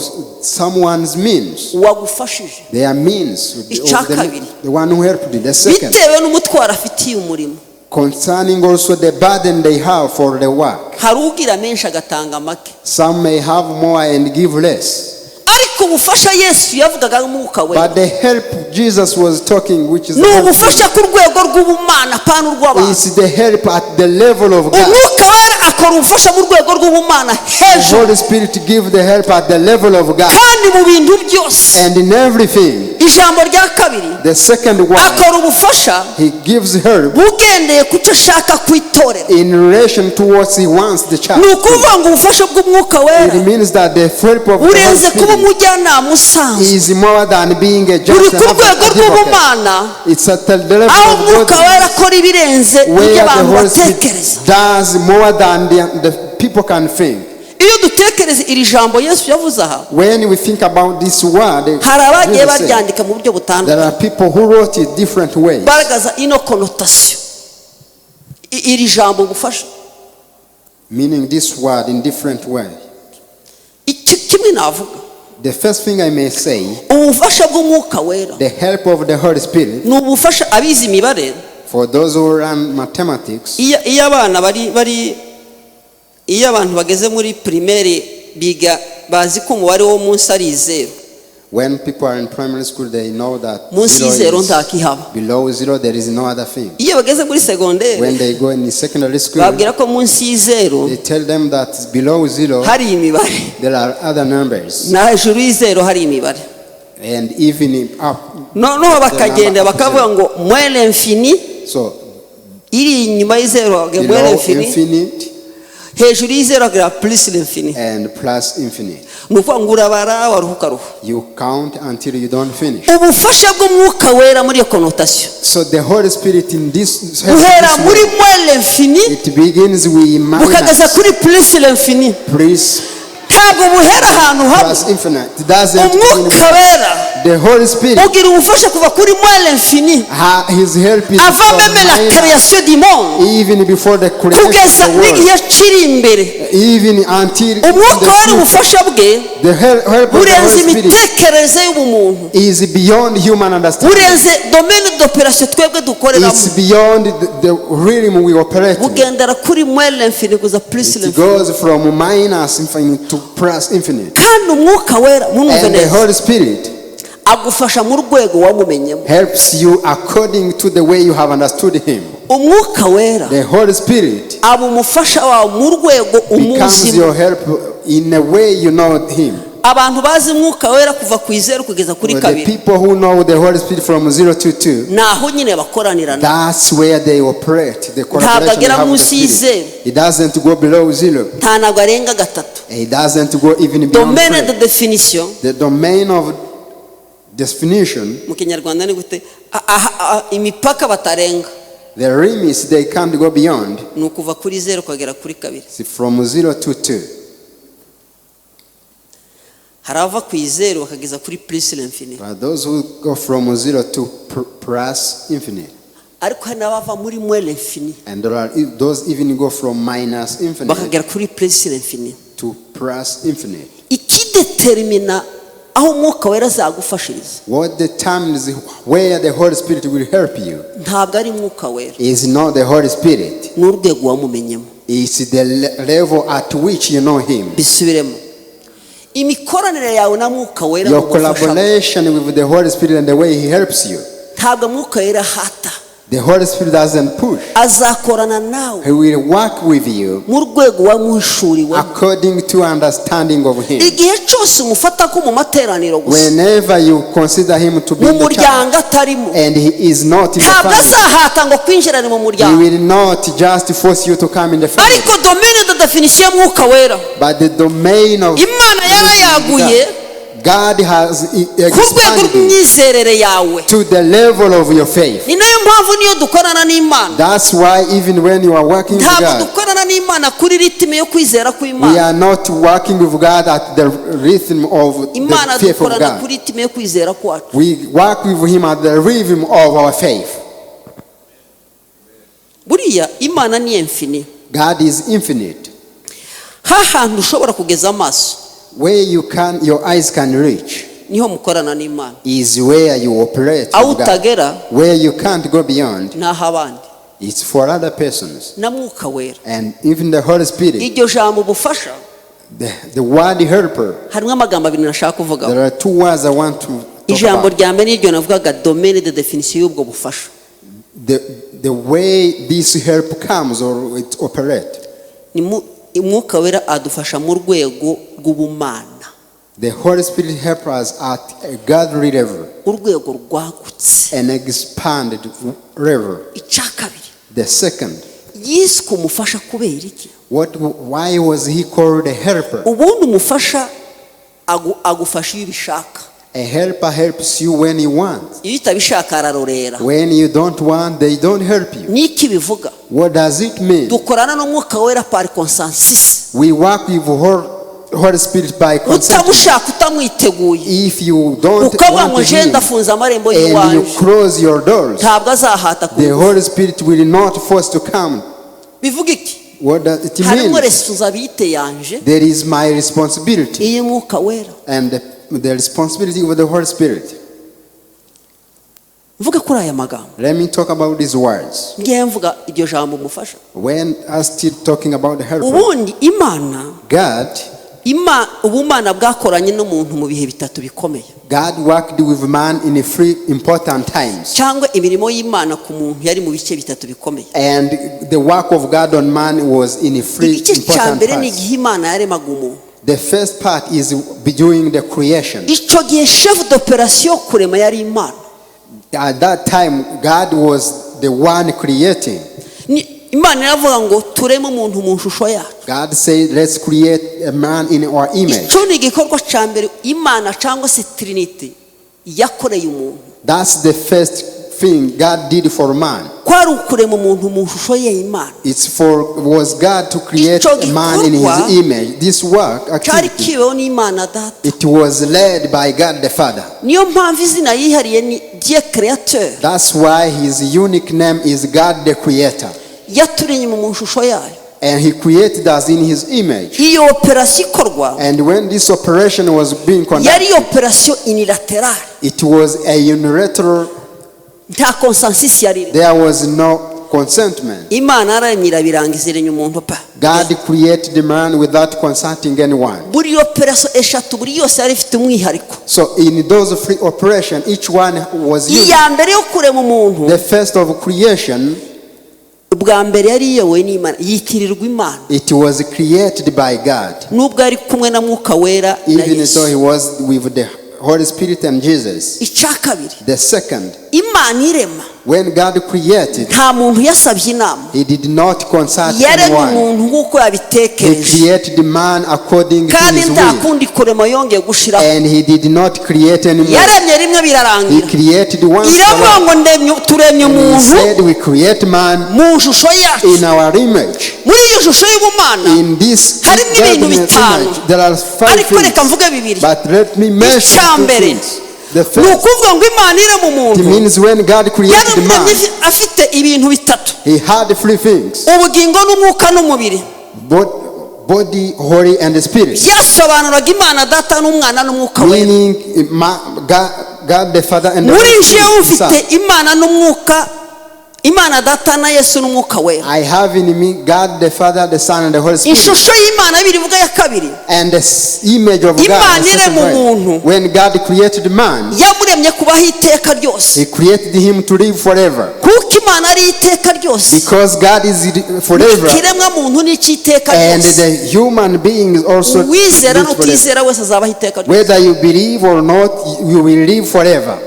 Speaker 2: someone's means,
Speaker 1: wagufashije.
Speaker 2: Their means, of
Speaker 1: Icya kabiri.
Speaker 2: the one who helped you. The second,
Speaker 1: Bitewe n'umutwaro afitiye umurimo.
Speaker 2: Concerning also the burden they have for the work.
Speaker 1: Hari ugira menshi agatanga make.
Speaker 2: Some may have more and give less.
Speaker 1: Ariko ubufasha Yesu yavugaga Umwuka Wera
Speaker 2: But the help Jesus was talking, which is
Speaker 1: ni
Speaker 2: the help,
Speaker 1: ubufasha ku rwego rw'ubumana pana urw'abantu.
Speaker 2: Is the help at the level of God.
Speaker 1: Umwuka Wera akora ubufasha mu rwego rw'ubumana
Speaker 2: The
Speaker 1: hejuru
Speaker 2: Holy Spirit give the help at the level of God
Speaker 1: kandi mu bintu byose.
Speaker 2: And in everything.
Speaker 1: Ijambo rya kabiri,
Speaker 2: The second one,
Speaker 1: akora ubufasha
Speaker 2: he gives help
Speaker 1: bugendeye ku cyo ashaka ku itorero.
Speaker 2: In relation to what he wants the church.
Speaker 1: Ni ukuvuga ngo ubufasha bw'Umwuka Wera
Speaker 2: It means that the help of the Holy
Speaker 1: burenze kuba
Speaker 2: Spirit
Speaker 1: umujyanama usanzwe.
Speaker 2: Is more than being a
Speaker 1: Buri
Speaker 2: just
Speaker 1: ku rwego
Speaker 2: advocate.
Speaker 1: rw'ubumana
Speaker 2: It's at the level
Speaker 1: aho
Speaker 2: of
Speaker 1: Umwuka
Speaker 2: God
Speaker 1: Wera akora ibirenze ibyo
Speaker 2: where the
Speaker 1: abantu
Speaker 2: Holy Spirit
Speaker 1: batekereza.
Speaker 2: Does more than the people can think.
Speaker 1: Iyo dutekereza iri jambo Yesu yavuze aha,
Speaker 2: When we think about this word,
Speaker 1: hari abagiye
Speaker 2: Jesus said,
Speaker 1: baryandika mu buryo butandukanye
Speaker 2: there are people who wrote it different ways,
Speaker 1: bagaragaza ino connotation iri jambo gufasha.
Speaker 2: Meaning this word in different way.
Speaker 1: Iki kimwe navuga,
Speaker 2: The first thing I may say,
Speaker 1: ubufasha bw'Umwuka Wera
Speaker 2: the help of the Holy Spirit,
Speaker 1: ni ubufasha abize imibare.
Speaker 2: For those who run mathematics,
Speaker 1: Iyo abana bari iyo abantu bageze muri primaire biga bazi ko umubare wo munsi ari zeru.
Speaker 2: When people are in primary school, they know that
Speaker 1: Munsi
Speaker 2: zero
Speaker 1: y'izero
Speaker 2: is
Speaker 1: ntakihaba.
Speaker 2: Below zero, there is no other thing.
Speaker 1: Iyo bageze muri
Speaker 2: When
Speaker 1: segonderi
Speaker 2: they go in secondary school,
Speaker 1: babwira ko munsi y'izeru
Speaker 2: they tell them that below zero,
Speaker 1: hari imibare
Speaker 2: there are other numbers.
Speaker 1: na hejuru y'izeru hari imibare.
Speaker 2: And even up.
Speaker 1: Noneho bakagenda bakavuga ngo moins l'infini
Speaker 2: So,
Speaker 1: iri inyuma y'izeru bakavuga moins
Speaker 2: below
Speaker 1: l'infini,
Speaker 2: infinite
Speaker 1: hejuru y'izeru bakagira plus l'infini.
Speaker 2: And plus infinite.
Speaker 1: Ni ukuvuga ngo urabara waruha ukaruha.
Speaker 2: You count until you don't finish.
Speaker 1: Ubufasha bw'Umwuka Wera muri iyo connotation
Speaker 2: So the Holy Spirit in this,
Speaker 1: buhera
Speaker 2: this
Speaker 1: muri
Speaker 2: way,
Speaker 1: moins l'infini
Speaker 2: it begins with
Speaker 1: bukageza
Speaker 2: minus
Speaker 1: kuri plus l'infini.
Speaker 2: Plus,
Speaker 1: Ntabwo buhera ahantu hamwe.
Speaker 2: Plus infinite. It doesn't begin
Speaker 1: Umwuka
Speaker 2: with-
Speaker 1: Wera
Speaker 2: The Holy Spirit,
Speaker 1: ugira ubufasha kuva kuri moins l'infini
Speaker 2: his help is
Speaker 1: avant
Speaker 2: from
Speaker 1: même la
Speaker 2: minus,
Speaker 1: création du monde
Speaker 2: even before the creation of
Speaker 1: kugeza
Speaker 2: the world,
Speaker 1: n'igihe kiri imbere.
Speaker 2: Even until the
Speaker 1: Umwuka Wera
Speaker 2: future.
Speaker 1: ubufasha bwe
Speaker 2: The help of the
Speaker 1: burenze
Speaker 2: Holy Spirit
Speaker 1: imitekerereze y'ubumuntu,
Speaker 2: is beyond human understanding.
Speaker 1: burenze domaine d'opération twebwe dukoreramo.
Speaker 2: It's beyond the realm we operate in.
Speaker 1: Bugendera kuri moins l'infini kuza plus
Speaker 2: It
Speaker 1: l'infini.
Speaker 2: Goes from minus infinite to plus infinite.
Speaker 1: Kandi Umwuka Wera munumve
Speaker 2: And the
Speaker 1: neza
Speaker 2: Holy Spirit
Speaker 1: Agufasha mu rwego wamumenyemo.
Speaker 2: Helps you according to the way you have understood Him.
Speaker 1: Umwuka Wera
Speaker 2: The Holy Spirit
Speaker 1: aba umufasha wawe mu rwego
Speaker 2: becomes
Speaker 1: umuzimo.
Speaker 2: Your help in a way you know Him.
Speaker 1: Abantu bazi Umwuka Wera kuva ku izeru kugeza kuri
Speaker 2: The
Speaker 1: kabiri,
Speaker 2: people who know the Holy Spirit from 0 to 2,
Speaker 1: ni aho nyine bakoranirana.
Speaker 2: that's where they operate. The collaboration they
Speaker 1: Agera
Speaker 2: have with the
Speaker 1: munsi
Speaker 2: Spirit.
Speaker 1: y'izeru.
Speaker 2: It doesn't go below 0.
Speaker 1: Nta ntabwo arenga gatatu.
Speaker 2: It doesn't go even beyond
Speaker 1: Domaine de
Speaker 2: 3.
Speaker 1: définition,
Speaker 2: The domain of definition,
Speaker 1: mu Kinyarwanda ni gute? Imipaka batarenga
Speaker 2: the limits they can't go beyond,
Speaker 1: ni ukuva kuri zeru ukagera kuri kabiri.
Speaker 2: is from 0 to 2.
Speaker 1: Hari abava ku izeru bakageza kuri plus l'infini.
Speaker 2: But those who go from 0 to plus infinite,
Speaker 1: Ariko hari n'abava muri moins l'infini
Speaker 2: and there are those even go from minus infinite
Speaker 1: bakagera kuri plus l'infini.
Speaker 2: To plus infinite.
Speaker 1: Ikidetermina aho Umwuka Wera azagufashiriza
Speaker 2: What determines where the Holy Spirit will help you
Speaker 1: ntabwo ari Mwuka Wera,
Speaker 2: is not the Holy Spirit.
Speaker 1: ni urwego wamumenyemo.
Speaker 2: It's the level at which you know Him.
Speaker 1: Bisubiremo, imikoranire yawe na Mwuka Wera
Speaker 2: Your
Speaker 1: mu gufasha,
Speaker 2: collaboration with the Holy Spirit and the way He helps you.
Speaker 1: Ntabwo Mwuka Wera ahata.
Speaker 2: The Holy Spirit doesn't push.
Speaker 1: Azakorana nawe
Speaker 2: He will work with you
Speaker 1: mu rwego wamuhishuriwemo.
Speaker 2: According to understanding of Him.
Speaker 1: Igihe cyose umufata ko mu materaniro gusa,
Speaker 2: Whenever you consider Him to be
Speaker 1: mu
Speaker 2: in the church
Speaker 1: muryango atarimo,
Speaker 2: and He is not in the
Speaker 1: ntabwo
Speaker 2: family,
Speaker 1: azahata ngo kwinjirane mu
Speaker 2: He
Speaker 1: muryango.
Speaker 2: will not just force you to come in the family.
Speaker 1: Ariko domaine de définition y'Umwuka Wera,
Speaker 2: But the domain of
Speaker 1: Imana yarayaguye
Speaker 2: God has
Speaker 1: ku rwego
Speaker 2: expanded it
Speaker 1: rw'imyizerere yawe.
Speaker 2: To the level of your faith.
Speaker 1: Ni nayo mpamvu niyo dukorana n'Imana,
Speaker 2: That's why even when you are working with
Speaker 1: ntabwo
Speaker 2: God,
Speaker 1: dukorana n'Imana kuri rythme yo kwizera
Speaker 2: we
Speaker 1: kw'Imana.
Speaker 2: Are not working with God at the rhythm of
Speaker 1: Imana
Speaker 2: the faith of
Speaker 1: dukorana
Speaker 2: God.
Speaker 1: kuri rythme yo kwizera kwacu.
Speaker 2: We work with Him at the rhythm of our faith.
Speaker 1: Buriya Imana ni infini.
Speaker 2: God is infinite.
Speaker 1: Hahantu ushobora kugeza amaso,
Speaker 2: Where your eyes can reach
Speaker 1: niho mukorana n'Imana.
Speaker 2: Is where you operate
Speaker 1: Aho
Speaker 2: with God.
Speaker 1: utagera
Speaker 2: Where you can't go beyond,
Speaker 1: ni ah'abandi
Speaker 2: it's for other persons.
Speaker 1: Na Mwuka Wera.
Speaker 2: And even the Holy Spirit,
Speaker 1: Iryo jambo ubufasha,
Speaker 2: the word helper,
Speaker 1: harimo amagambo abiri nashaka kuvugaho.
Speaker 2: There are two words I want to talk
Speaker 1: Ijambo
Speaker 2: about.
Speaker 1: Rya mbere niryo navugaga, domaine de définition y'ubwo bufasha.
Speaker 2: The way this help comes or it operates.
Speaker 1: Ni Umwuka Wera adufasha mu rwego rw'ubumana.
Speaker 2: The Holy Spirit helps us at a godly level,
Speaker 1: Urwego rwagutse.
Speaker 2: An expanded level.
Speaker 1: Icya kabiri,
Speaker 2: The second,
Speaker 1: yiswe umufasha kubera iki?
Speaker 2: Why was he called a helper?
Speaker 1: Ubundi umufasha agufasha iyo ubishaka.
Speaker 2: A helper helps you when you want.
Speaker 1: Iyo utabishaka ararorera.
Speaker 2: When you don't want, they don't help you.
Speaker 1: Niki bivuga?
Speaker 2: What does it mean?
Speaker 1: Dukorana n'Umwuka Wera par consensus.
Speaker 2: We work with Holy Spirit by consent.
Speaker 1: Utamushaka, utamwiteguye,
Speaker 2: If you don't
Speaker 1: ukavuga ngo
Speaker 2: want
Speaker 1: nje
Speaker 2: him
Speaker 1: ndafunze amarembo
Speaker 2: and you
Speaker 1: y'iwanjye,
Speaker 2: close your doors,
Speaker 1: ntabwo azahata
Speaker 2: the
Speaker 1: ku.
Speaker 2: Holy Spirit will not force to come.
Speaker 1: Bivuga iki?
Speaker 2: What does it
Speaker 1: Harimo
Speaker 2: mean?
Speaker 1: responsabilité yanje,
Speaker 2: There is my responsibility
Speaker 1: iy'Umwuka Wera.
Speaker 2: And the responsibility of the Holy Spirit.
Speaker 1: Mvuge kuri aya magambo.
Speaker 2: Let me talk about these words.
Speaker 1: Ngiye mvuga iryo jambo umufasha.
Speaker 2: When I still talking about the helper,
Speaker 1: Ubundi Imana,
Speaker 2: God,
Speaker 1: ubumana bwakoranye n'umuntu mu bihe bitatu bikomeye,
Speaker 2: God worked with man in three important times.
Speaker 1: Cyangwa imirimo y'Imana ku muntu yari mu bice bitatu bikomeye.
Speaker 2: And the work of God on man was in three
Speaker 1: Igice cya
Speaker 2: important
Speaker 1: mbere ni
Speaker 2: parts.
Speaker 1: igihe Imana yaremaga umuntu.
Speaker 2: The first part is during the creation.
Speaker 1: Icyo gihe chef d'opération kurema yari Imana.
Speaker 2: At that time, God was the one creating.
Speaker 1: Imana iravuga ngo tureme umuntu mu shusho yacu.
Speaker 2: God said, "Let's create a man in our image."
Speaker 1: Icyo ni igikorwa cya mbere Imana cyangwa se Trinity yakoreye umuntu.
Speaker 2: That's the first thing God did for man.
Speaker 1: Kwari ukurema umuntu mu shusho ye Imana.
Speaker 2: It's for was God to create
Speaker 1: Icyo
Speaker 2: a man in His
Speaker 1: gikorwa
Speaker 2: image. This work
Speaker 1: cyari
Speaker 2: activity,
Speaker 1: kibeho n'Imana Data.
Speaker 2: It was led by God the Father.
Speaker 1: Niyo mpamvu izina yihariye ni Dieu créateur.
Speaker 2: That's why His unique name is God the Creator.
Speaker 1: Yaturemye mu shusho yayo.
Speaker 2: And He created us in His image.
Speaker 1: Iyo operasiyo ikorwa,
Speaker 2: And when this operation was being
Speaker 1: yari
Speaker 2: conducted,
Speaker 1: operasiyo unilatérale.
Speaker 2: It was a unilateral,
Speaker 1: Nta consensus yari irimo.
Speaker 2: There was no consentment.
Speaker 1: Imana yararemye irabirangiza iremya umuntu pa.
Speaker 2: God created the man without consulting anyone.
Speaker 1: Buri operation eshatu buri yose yari ifite umwihariko.
Speaker 2: So in those three operations, each one was unique.
Speaker 1: Iya mbere yo kurema umuntu,
Speaker 2: The first of creation,
Speaker 1: bwa mbere yari iyobowe n'Imana, yitirirwa Imana,
Speaker 2: it was created by God,
Speaker 1: nubwo yari kumwe na Mwuka Wera na
Speaker 2: even though he
Speaker 1: Yesu.
Speaker 2: Was with the Holy Spirit and Jesus.
Speaker 1: Icya kabiri,
Speaker 2: The second,
Speaker 1: Imana irema,
Speaker 2: when God created,
Speaker 1: nta muntu yasabye inama.
Speaker 2: he did not consult
Speaker 1: Yaremye
Speaker 2: anyone.
Speaker 1: umuntu nk'uko
Speaker 2: He
Speaker 1: yabitekereje,
Speaker 2: created man according to
Speaker 1: kandi
Speaker 2: his
Speaker 1: nta
Speaker 2: will,
Speaker 1: kundi kurema yongeye gushiraho.
Speaker 2: and he did not create anymore.
Speaker 1: Yaremye rimwe
Speaker 2: He
Speaker 1: birarangira.
Speaker 2: created once for
Speaker 1: Iravuga
Speaker 2: all.
Speaker 1: ngo ndemye turemye
Speaker 2: And he
Speaker 1: umuntu
Speaker 2: said, "We create man
Speaker 1: mu shusho yacu.
Speaker 2: in our image."
Speaker 1: Muri iyo shusho y'ubumana
Speaker 2: In this
Speaker 1: harimo ibintu
Speaker 2: godliness
Speaker 1: bitanu,
Speaker 2: image, there are five
Speaker 1: ariko reka
Speaker 2: things.
Speaker 1: mvuge bibiri.
Speaker 2: But let me mention
Speaker 1: Icya
Speaker 2: two
Speaker 1: mbere
Speaker 2: things. The
Speaker 1: ni
Speaker 2: first,
Speaker 1: ukuvuga ngo Imana irema
Speaker 2: it
Speaker 1: umuntu,
Speaker 2: means when God created
Speaker 1: yaremye
Speaker 2: man,
Speaker 1: afite ibintu bitatu:
Speaker 2: he had three things:
Speaker 1: ubugingo n'umwuka n'umubiri.
Speaker 2: Body, holy, and spirit.
Speaker 1: Byasobanuraga Imana Data n'Umwana n'Umwuka Wera.
Speaker 2: Meaning, God, God the Father and the
Speaker 1: Muri
Speaker 2: Holy
Speaker 1: jewe
Speaker 2: Spirit.
Speaker 1: ufite
Speaker 2: Son.
Speaker 1: Imana n'Umwuka, Imana Data na Yesu n'Umwuka Wera.
Speaker 2: I have in me God the Father, the Son, and the Holy Spirit.
Speaker 1: Ishusho y'Imana bibiri ivuga ya kabiri,
Speaker 2: And the image of God.
Speaker 1: Imana
Speaker 2: The second
Speaker 1: irema
Speaker 2: one.
Speaker 1: umuntu.
Speaker 2: When God created man,
Speaker 1: yamuremye kubaho iteka ryose.
Speaker 2: he created him to live forever.
Speaker 1: Kuko Imana ari iteka ryose,
Speaker 2: Because God is forever,
Speaker 1: ikiremwa muntu n'icy'iteka
Speaker 2: and
Speaker 1: ryose.
Speaker 2: the human being is also
Speaker 1: Uwizera
Speaker 2: lives forever.
Speaker 1: n'utizera wese azabaho iteka ryose.
Speaker 2: Whether you believe or not, you will live forever.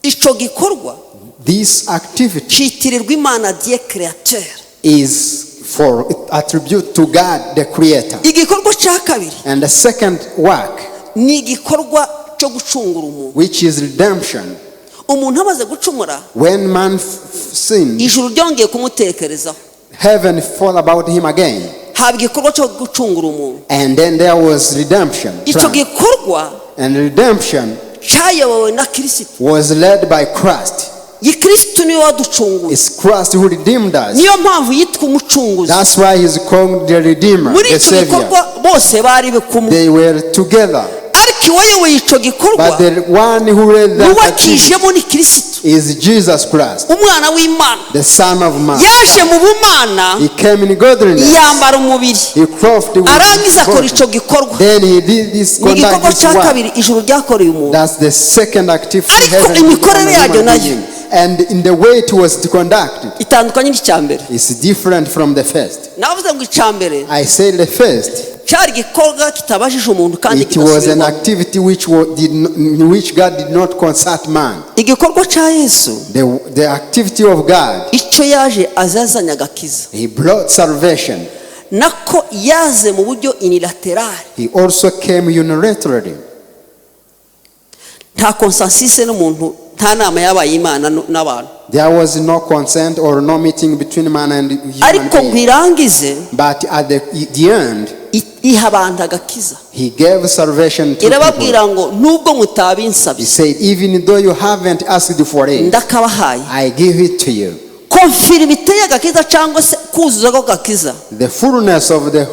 Speaker 1: Ico gikorwa
Speaker 2: This activity
Speaker 1: citirirwa Imana, Dieu créateur.
Speaker 2: Is for attribute to God the Creator.
Speaker 1: Igikorwa cya kabiri
Speaker 2: And the second work,
Speaker 1: ni igikorwa cyo gucungura umuntu.
Speaker 2: Which is redemption.
Speaker 1: Umuntu amaze gucumura,
Speaker 2: When man sinned,
Speaker 1: ijuru ryongeye kumutekerezaho,
Speaker 2: heaven fall about him again.
Speaker 1: Haba igikorwa cyo gucungura umuntu.
Speaker 2: And then there was redemption
Speaker 1: Icyo
Speaker 2: plan.
Speaker 1: gikorwa
Speaker 2: And redemption
Speaker 1: cyayobowe na Kirisitu.
Speaker 2: Was led by Christ.
Speaker 1: Iyi Kirisitu niwe waducunguye.
Speaker 2: It's Christ who redeemed us.
Speaker 1: Niyo mpamvu yitwa Umucunguzi.
Speaker 2: That's why he's called the Redeemer,
Speaker 1: Muri
Speaker 2: the
Speaker 1: icyo
Speaker 2: Savior.
Speaker 1: gikorwa bose bari kumwe,
Speaker 2: They were together.
Speaker 1: Ariko uwayoboye icyo gikorwa,
Speaker 2: But the one who led that activity
Speaker 1: n'uwakijemo ni Kirisitu,
Speaker 2: is Jesus Christ,
Speaker 1: Umwana w'Imana.
Speaker 2: the Son of Man.
Speaker 1: Yaje mu bumana,
Speaker 2: He came in godliness.
Speaker 1: yambara umubiri,
Speaker 2: He clothed with
Speaker 1: arangiza akora
Speaker 2: body.
Speaker 1: icyo gikorwa.
Speaker 2: Then he did this
Speaker 1: Ni
Speaker 2: conduct
Speaker 1: igikorwa
Speaker 2: this
Speaker 1: cya
Speaker 2: work.
Speaker 1: kabiri ijuru ryakoreye umuntu.
Speaker 2: That's the second activity
Speaker 1: Ariko
Speaker 2: heaven did
Speaker 1: imikorere
Speaker 2: on a
Speaker 1: yaryo
Speaker 2: human
Speaker 1: nayo
Speaker 2: being. And in the way it was conducted,
Speaker 1: itandukanye n'icya mbere.
Speaker 2: it's different from the first.
Speaker 1: Navuze ngo icya mbere
Speaker 2: I said the first,
Speaker 1: cyari igikorwa kitabajije umuntu kandi
Speaker 2: it was an
Speaker 1: kidasubirwamo.
Speaker 2: Activity which, did not, in which God did not consult man.
Speaker 1: Igikorwa cya Yesu,
Speaker 2: The activity of God,
Speaker 1: icyo yaje azazanye agakiza,
Speaker 2: he brought salvation.
Speaker 1: Nako yaze mu buryo unilateral.
Speaker 2: He also came unilaterally.
Speaker 1: Nta consensus n'umuntu, nta nama yabaye Imana n'abantu.
Speaker 2: There was no consent or no meeting between man and human
Speaker 1: Ariko ngo
Speaker 2: being.
Speaker 1: irangize,
Speaker 2: But at the end,
Speaker 1: iha abantu agakiza.
Speaker 2: he gave salvation to people.
Speaker 1: Irababwira ngo nubwo
Speaker 2: He
Speaker 1: mutabinsabye,
Speaker 2: said, "Even though you haven't asked for it,
Speaker 1: ndakabahaye.
Speaker 2: I give it to you."
Speaker 1: Conformité y'agakiza cyangwa se kuzuza kw'agakiza
Speaker 2: The fullness of the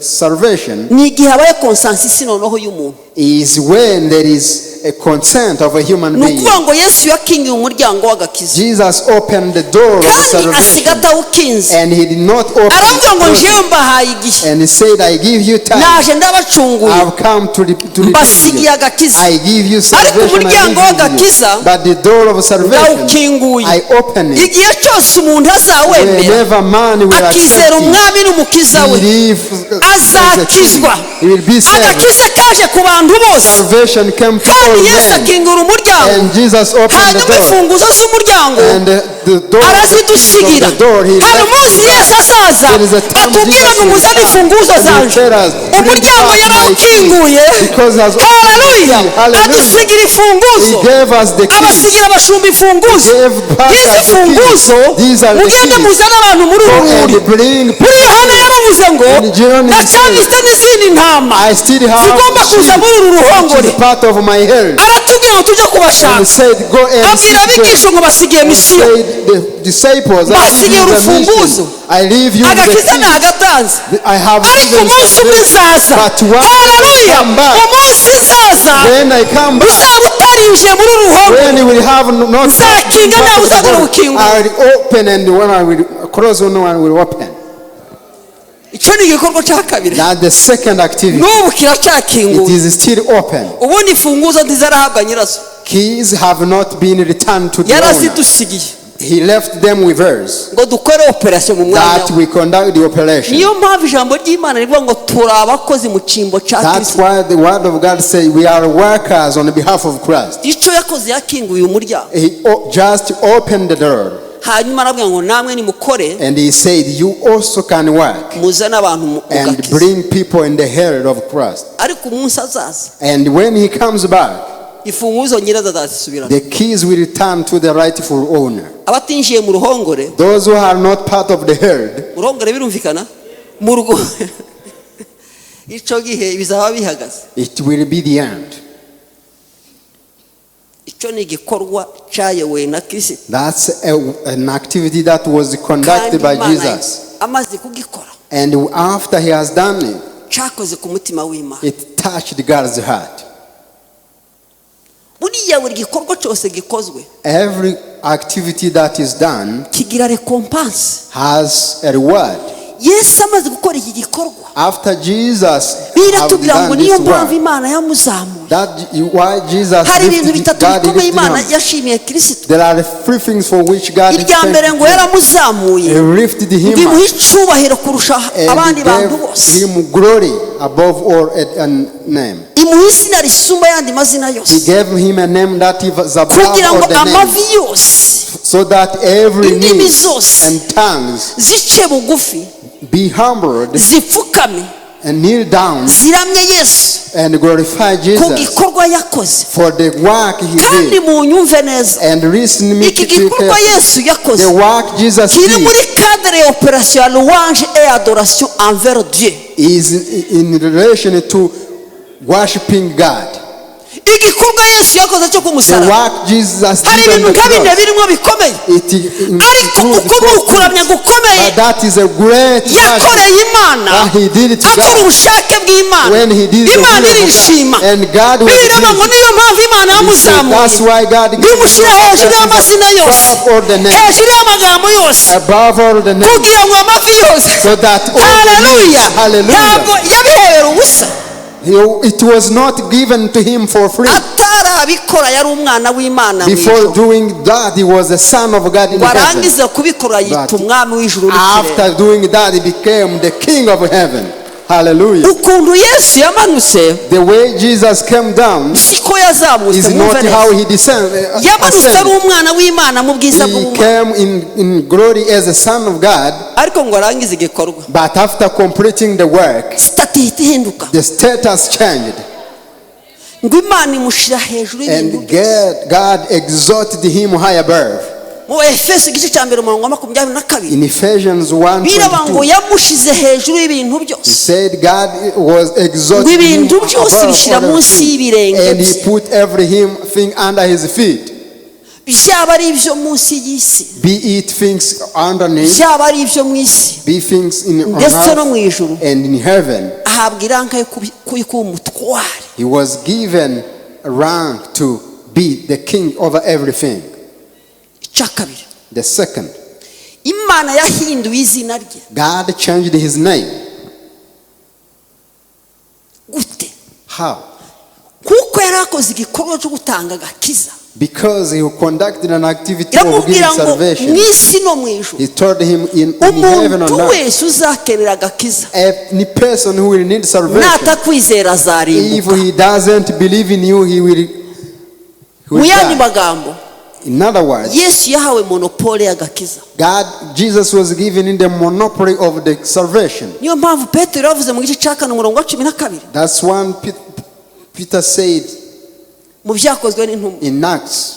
Speaker 2: salvation
Speaker 1: ni igihe habaye consensus noneho y'umuntu.
Speaker 2: Is when there is a consent of a human
Speaker 1: Ni
Speaker 2: being.
Speaker 1: ukuvuga ngo Yesu yakingiye umuryango w'agakiza,
Speaker 2: Jesus opened the door of
Speaker 1: kandi asiga
Speaker 2: salvation
Speaker 1: atawukinze.
Speaker 2: and he did not open
Speaker 1: Aravuga ngo
Speaker 2: it.
Speaker 1: njyewe mbahaye igihe,
Speaker 2: And he said, "I give you time.
Speaker 1: naje ndabacunguye,
Speaker 2: I've come to redeem
Speaker 1: mbasigiye
Speaker 2: you.
Speaker 1: agakiza,
Speaker 2: I give you
Speaker 1: ariko
Speaker 2: salvation. I
Speaker 1: umuryango
Speaker 2: give you.
Speaker 1: w'agakiza
Speaker 2: But the door of salvation,
Speaker 1: ndawukinguye.
Speaker 2: I open it."
Speaker 1: Igihe cyose umuntu azawemera,
Speaker 2: Whenever man will
Speaker 1: akizera
Speaker 2: accept it,
Speaker 1: Umwami n'Umukiza we,
Speaker 2: believe as a king,
Speaker 1: azakizwa.
Speaker 2: he will be saved.
Speaker 1: Agakiza kaje ku bantu bose,
Speaker 2: Salvation came to all
Speaker 1: kandi Yesu
Speaker 2: men.
Speaker 1: akingura umuryango,
Speaker 2: And Jesus opened the
Speaker 1: hanyuma
Speaker 2: door.
Speaker 1: imfunguzo z'umuryango
Speaker 2: And the door,
Speaker 1: arazidusigira.
Speaker 2: the door, he
Speaker 1: Hari
Speaker 2: left.
Speaker 1: umunsi Yesu azaza
Speaker 2: There is a time
Speaker 1: atubwira
Speaker 2: Jesus
Speaker 1: ngo
Speaker 2: will
Speaker 1: muzane
Speaker 2: come
Speaker 1: imfunguzo
Speaker 2: and will
Speaker 1: zanje.
Speaker 2: tell us, "Bring
Speaker 1: Umuryango
Speaker 2: back my
Speaker 1: yarawukinguye.
Speaker 2: key," because he has opened the
Speaker 1: Haleluya.
Speaker 2: key. Hallelujah.
Speaker 1: Adusigira imfunguzo,
Speaker 2: He gave us the keys.
Speaker 1: abasigira abashumba imfunguzo.
Speaker 2: He gave pastors
Speaker 1: Ngizi
Speaker 2: the keys.
Speaker 1: imfunguzo,
Speaker 2: These are the
Speaker 1: mugende
Speaker 2: keys.
Speaker 1: muzane abantu muri
Speaker 2: Go
Speaker 1: uru rwuri.
Speaker 2: and bring
Speaker 1: Muri Yohana yaravuze ngo
Speaker 2: In John he
Speaker 1: ndacyafite n'izindi ntama
Speaker 2: I still have
Speaker 1: zigomba kuza
Speaker 2: sheep,
Speaker 1: muri uru
Speaker 2: which
Speaker 1: ruhongore.
Speaker 2: is part of my herd.
Speaker 1: Aratubwira ngo tujye
Speaker 2: And he
Speaker 1: kubashaka.
Speaker 2: said, "Go and
Speaker 1: Abwira
Speaker 2: seek them."
Speaker 1: abigisha ngo basigiye
Speaker 2: He
Speaker 1: misiyo,
Speaker 2: said, "The disciples, I give
Speaker 1: basigiye
Speaker 2: you the
Speaker 1: urufunguzo.
Speaker 2: mission. I leave you with the
Speaker 1: Agakiza
Speaker 2: keys.
Speaker 1: ntagatanze,
Speaker 2: I have
Speaker 1: ariko
Speaker 2: given
Speaker 1: umunsi umwe
Speaker 2: salvation.
Speaker 1: nzaza.
Speaker 2: But when I
Speaker 1: Haleluya.
Speaker 2: come back,
Speaker 1: Umunsi nzaza
Speaker 2: when I come back,
Speaker 1: uzaba utari Ninjiye muri uru ruhongore
Speaker 2: When you will have not
Speaker 1: Nzakinga nawe uzagura ubukingo.
Speaker 2: I will open and when I will close, no one will open.
Speaker 1: Icyo ni igikorwa cya kabiri.
Speaker 2: That's the second activity.
Speaker 1: N'ubu
Speaker 2: It
Speaker 1: kiracyakinguye.
Speaker 2: is still open.
Speaker 1: Ubundi imfunguzo ntizarahabwa nyirazo.
Speaker 2: Keys have not been returned to the owner.
Speaker 1: Yarazidusigiye
Speaker 2: He left them with us
Speaker 1: ngo dukore operasiyo mu mwanya
Speaker 2: that
Speaker 1: we.
Speaker 2: we conduct the operation.
Speaker 1: Niyo mpamvu ijambo ry'Imana rivuga ngo turi abakozi mu cyimbo cya
Speaker 2: That's
Speaker 1: Kristo.
Speaker 2: why the word of God says we are workers on behalf of Christ.
Speaker 1: Icyo yakoze yakinguye umuryango.
Speaker 2: He just opened the door
Speaker 1: Hanyuma arabwira ngo namwe nimukore
Speaker 2: and he said, "You also can work
Speaker 1: muzane abantu mu
Speaker 2: and
Speaker 1: gakiza.
Speaker 2: bring people in the herd of Christ."
Speaker 1: Ariko umunsi azaza
Speaker 2: And when he comes back,
Speaker 1: imfunguzo nyirazo azazisubirana.
Speaker 2: the keys will return to the rightful owner.
Speaker 1: Abatinjiye mu ruhongore.
Speaker 2: Those who are not part of the herd,
Speaker 1: Mu ruhongore birumvikana mu rugo icyo gihe bizaba bihagaze.
Speaker 2: It will be the end.
Speaker 1: Icyo ni igikorwa cyayobowe na Kirisito.
Speaker 2: That's an activity that was conducted
Speaker 1: Kandi
Speaker 2: by
Speaker 1: Imana
Speaker 2: Jesus.
Speaker 1: amaze kugikora
Speaker 2: And after he has done it,
Speaker 1: cyakoze ku mutima w'Imana.
Speaker 2: It touched God's heart.
Speaker 1: Buriya buri gikorwa cyose gikozwe
Speaker 2: Every activity that is done
Speaker 1: kigira recompense.
Speaker 2: Has a reward.
Speaker 1: Yesu amaze gukora iki gikorwa
Speaker 2: After Jesus have
Speaker 1: biratubwira ngo
Speaker 2: done
Speaker 1: niyo
Speaker 2: this
Speaker 1: mpamvu
Speaker 2: work,
Speaker 1: Imana yamuzamuye.
Speaker 2: that why Jesus
Speaker 1: Hari ibintu
Speaker 2: lifted,
Speaker 1: bitatu
Speaker 2: God
Speaker 1: bikomeye
Speaker 2: lifted
Speaker 1: Imana
Speaker 2: him.
Speaker 1: yashimiye Kirisito.
Speaker 2: There are three things for which God
Speaker 1: Irya mbere ngo
Speaker 2: thanked him.
Speaker 1: yaramuzamuye
Speaker 2: He lifted
Speaker 1: ngo
Speaker 2: him
Speaker 1: imuhe
Speaker 2: up
Speaker 1: icyubahiro kurusha
Speaker 2: and
Speaker 1: abandi bantu
Speaker 2: gave
Speaker 1: bose.
Speaker 2: Him glory above all a name.
Speaker 1: Imuha izina risumba ayandi mazina
Speaker 2: He
Speaker 1: yose
Speaker 2: gave him a name that is above
Speaker 1: kugira
Speaker 2: all
Speaker 1: ngo
Speaker 2: the
Speaker 1: amavi
Speaker 2: names,
Speaker 1: yose
Speaker 2: so that every
Speaker 1: indimi
Speaker 2: knee
Speaker 1: zose
Speaker 2: and tongues
Speaker 1: zice bugufi
Speaker 2: be humbled
Speaker 1: zipfukame
Speaker 2: and kneel down
Speaker 1: ziramye Yesu
Speaker 2: and glorify
Speaker 1: ku
Speaker 2: Jesus
Speaker 1: gikorwa yakoze.
Speaker 2: For the work he
Speaker 1: Kandi
Speaker 2: did.
Speaker 1: munyumve neza
Speaker 2: And listen me
Speaker 1: iki gikorwa
Speaker 2: carefully.
Speaker 1: Yesu yakoze
Speaker 2: The work Jesus
Speaker 1: kiri
Speaker 2: did
Speaker 1: muri cadre ya operation ya louange et adoration envers Dieu.
Speaker 2: Is in relation to worshiping God.
Speaker 1: Igikorwa Yesu yakoze cyo ku
Speaker 2: The
Speaker 1: musaraba
Speaker 2: work Jesus
Speaker 1: hari
Speaker 2: did on
Speaker 1: ibintu
Speaker 2: the
Speaker 1: nka bine
Speaker 2: cross,
Speaker 1: birimo bikomeye
Speaker 2: it
Speaker 1: ariko
Speaker 2: includes
Speaker 1: uko ni
Speaker 2: four
Speaker 1: ukuramya
Speaker 2: things.
Speaker 1: gukomeye
Speaker 2: But that is a great worship
Speaker 1: yakoreye Imana
Speaker 2: that he did it to
Speaker 1: akora
Speaker 2: God.
Speaker 1: ubushake bw'Imana.
Speaker 2: When he did the
Speaker 1: Imana
Speaker 2: will of
Speaker 1: irishima.
Speaker 2: God, and God was
Speaker 1: Biraba ngo
Speaker 2: pleased.
Speaker 1: niyo mpamvu Imana
Speaker 2: He said,
Speaker 1: yamuzamuye
Speaker 2: that's why God gave
Speaker 1: bimushyira hejuru y'amazina yose
Speaker 2: above all the names,
Speaker 1: hejuru y'amagambo yose
Speaker 2: above all the names,
Speaker 1: kugira ngo amavi yose.
Speaker 2: So that all the
Speaker 1: Haleluya.
Speaker 2: knees, hallelujah.
Speaker 1: Ntabwo yabihebera ubusa.
Speaker 2: It was not given to him for free.
Speaker 1: Atarabikora yari umwana w'Imana mu
Speaker 2: Before
Speaker 1: ijuru.
Speaker 2: Doing that, he was a son of God in
Speaker 1: Ngo
Speaker 2: heaven.
Speaker 1: arangize kubikora yita
Speaker 2: But
Speaker 1: umwami w'ijuru n'ikirere.
Speaker 2: after doing that, he became the king of heaven. Hallelujah.
Speaker 1: Ukuntu Yesu yamanutse
Speaker 2: The way Jesus came down
Speaker 1: siko yazamutse
Speaker 2: is
Speaker 1: mwumve
Speaker 2: not
Speaker 1: neza.
Speaker 2: how he descended.
Speaker 1: Yamanutse ari
Speaker 2: Ascended.
Speaker 1: umwana w'Imana mu bwiza
Speaker 2: He
Speaker 1: bw'ubumana.
Speaker 2: came in glory as a son of God,
Speaker 1: Ariko ngo arangize igikorwa
Speaker 2: but after completing the work,
Speaker 1: statut ihita ihinduka.
Speaker 2: The status changed.
Speaker 1: Ngo Imana imushyira hejuru y'ibintu
Speaker 2: And
Speaker 1: byose.
Speaker 2: God exalted him high above.
Speaker 1: Mu Efeso igice cya mbere umurongo wa 22
Speaker 2: In Ephesians 1
Speaker 1: biraba ngo
Speaker 2: 22,
Speaker 1: yamushize hejuru y'ibintu
Speaker 2: he
Speaker 1: byose.
Speaker 2: said God was exalted
Speaker 1: Ngo
Speaker 2: him
Speaker 1: ibintu byose
Speaker 2: above
Speaker 1: bishyira
Speaker 2: all
Speaker 1: munsi
Speaker 2: things,
Speaker 1: y'ibirenge
Speaker 2: and he
Speaker 1: bye.
Speaker 2: put everything under his feet,
Speaker 1: Byaba ari ibyo munsi y'isi
Speaker 2: be it things underneath,
Speaker 1: byaba ari ibyo mu isi
Speaker 2: be things in on
Speaker 1: ndetse no mu
Speaker 2: earth
Speaker 1: ijuru.
Speaker 2: And in heaven.
Speaker 1: Ahabwa i rank yo kuba umutware.
Speaker 2: He was given rank to be the king over everything.
Speaker 1: Icya kabiri
Speaker 2: The second,
Speaker 1: Imana yahinduye izina rye.
Speaker 2: God changed his name.
Speaker 1: Gute?
Speaker 2: How?
Speaker 1: Kuko yari akoze igikorwa cyo gutanga agakiza.
Speaker 2: Because he conducted an activity of giving
Speaker 1: Iramubwira ngo mu
Speaker 2: salvation.
Speaker 1: isi no mu ijuru
Speaker 2: He told him in heaven
Speaker 1: umuntu
Speaker 2: on earth,
Speaker 1: wese uzakenera agakiza
Speaker 2: any person who will need salvation,
Speaker 1: natakwizera
Speaker 2: if
Speaker 1: azarimbuka.
Speaker 2: He doesn't believe in you, he
Speaker 1: Mu
Speaker 2: will
Speaker 1: yandi
Speaker 2: die.
Speaker 1: magambo
Speaker 2: In other words,
Speaker 1: Yesu yahawe monopole y'agakiza.
Speaker 2: God, Jesus was given in the monopoly of the salvation.
Speaker 1: Niyo mpamvu Petero yavuze mu gice cya kane umurongo wa 12
Speaker 2: That's one Peter said
Speaker 1: mu byakozwe n'intumwa
Speaker 2: in Acts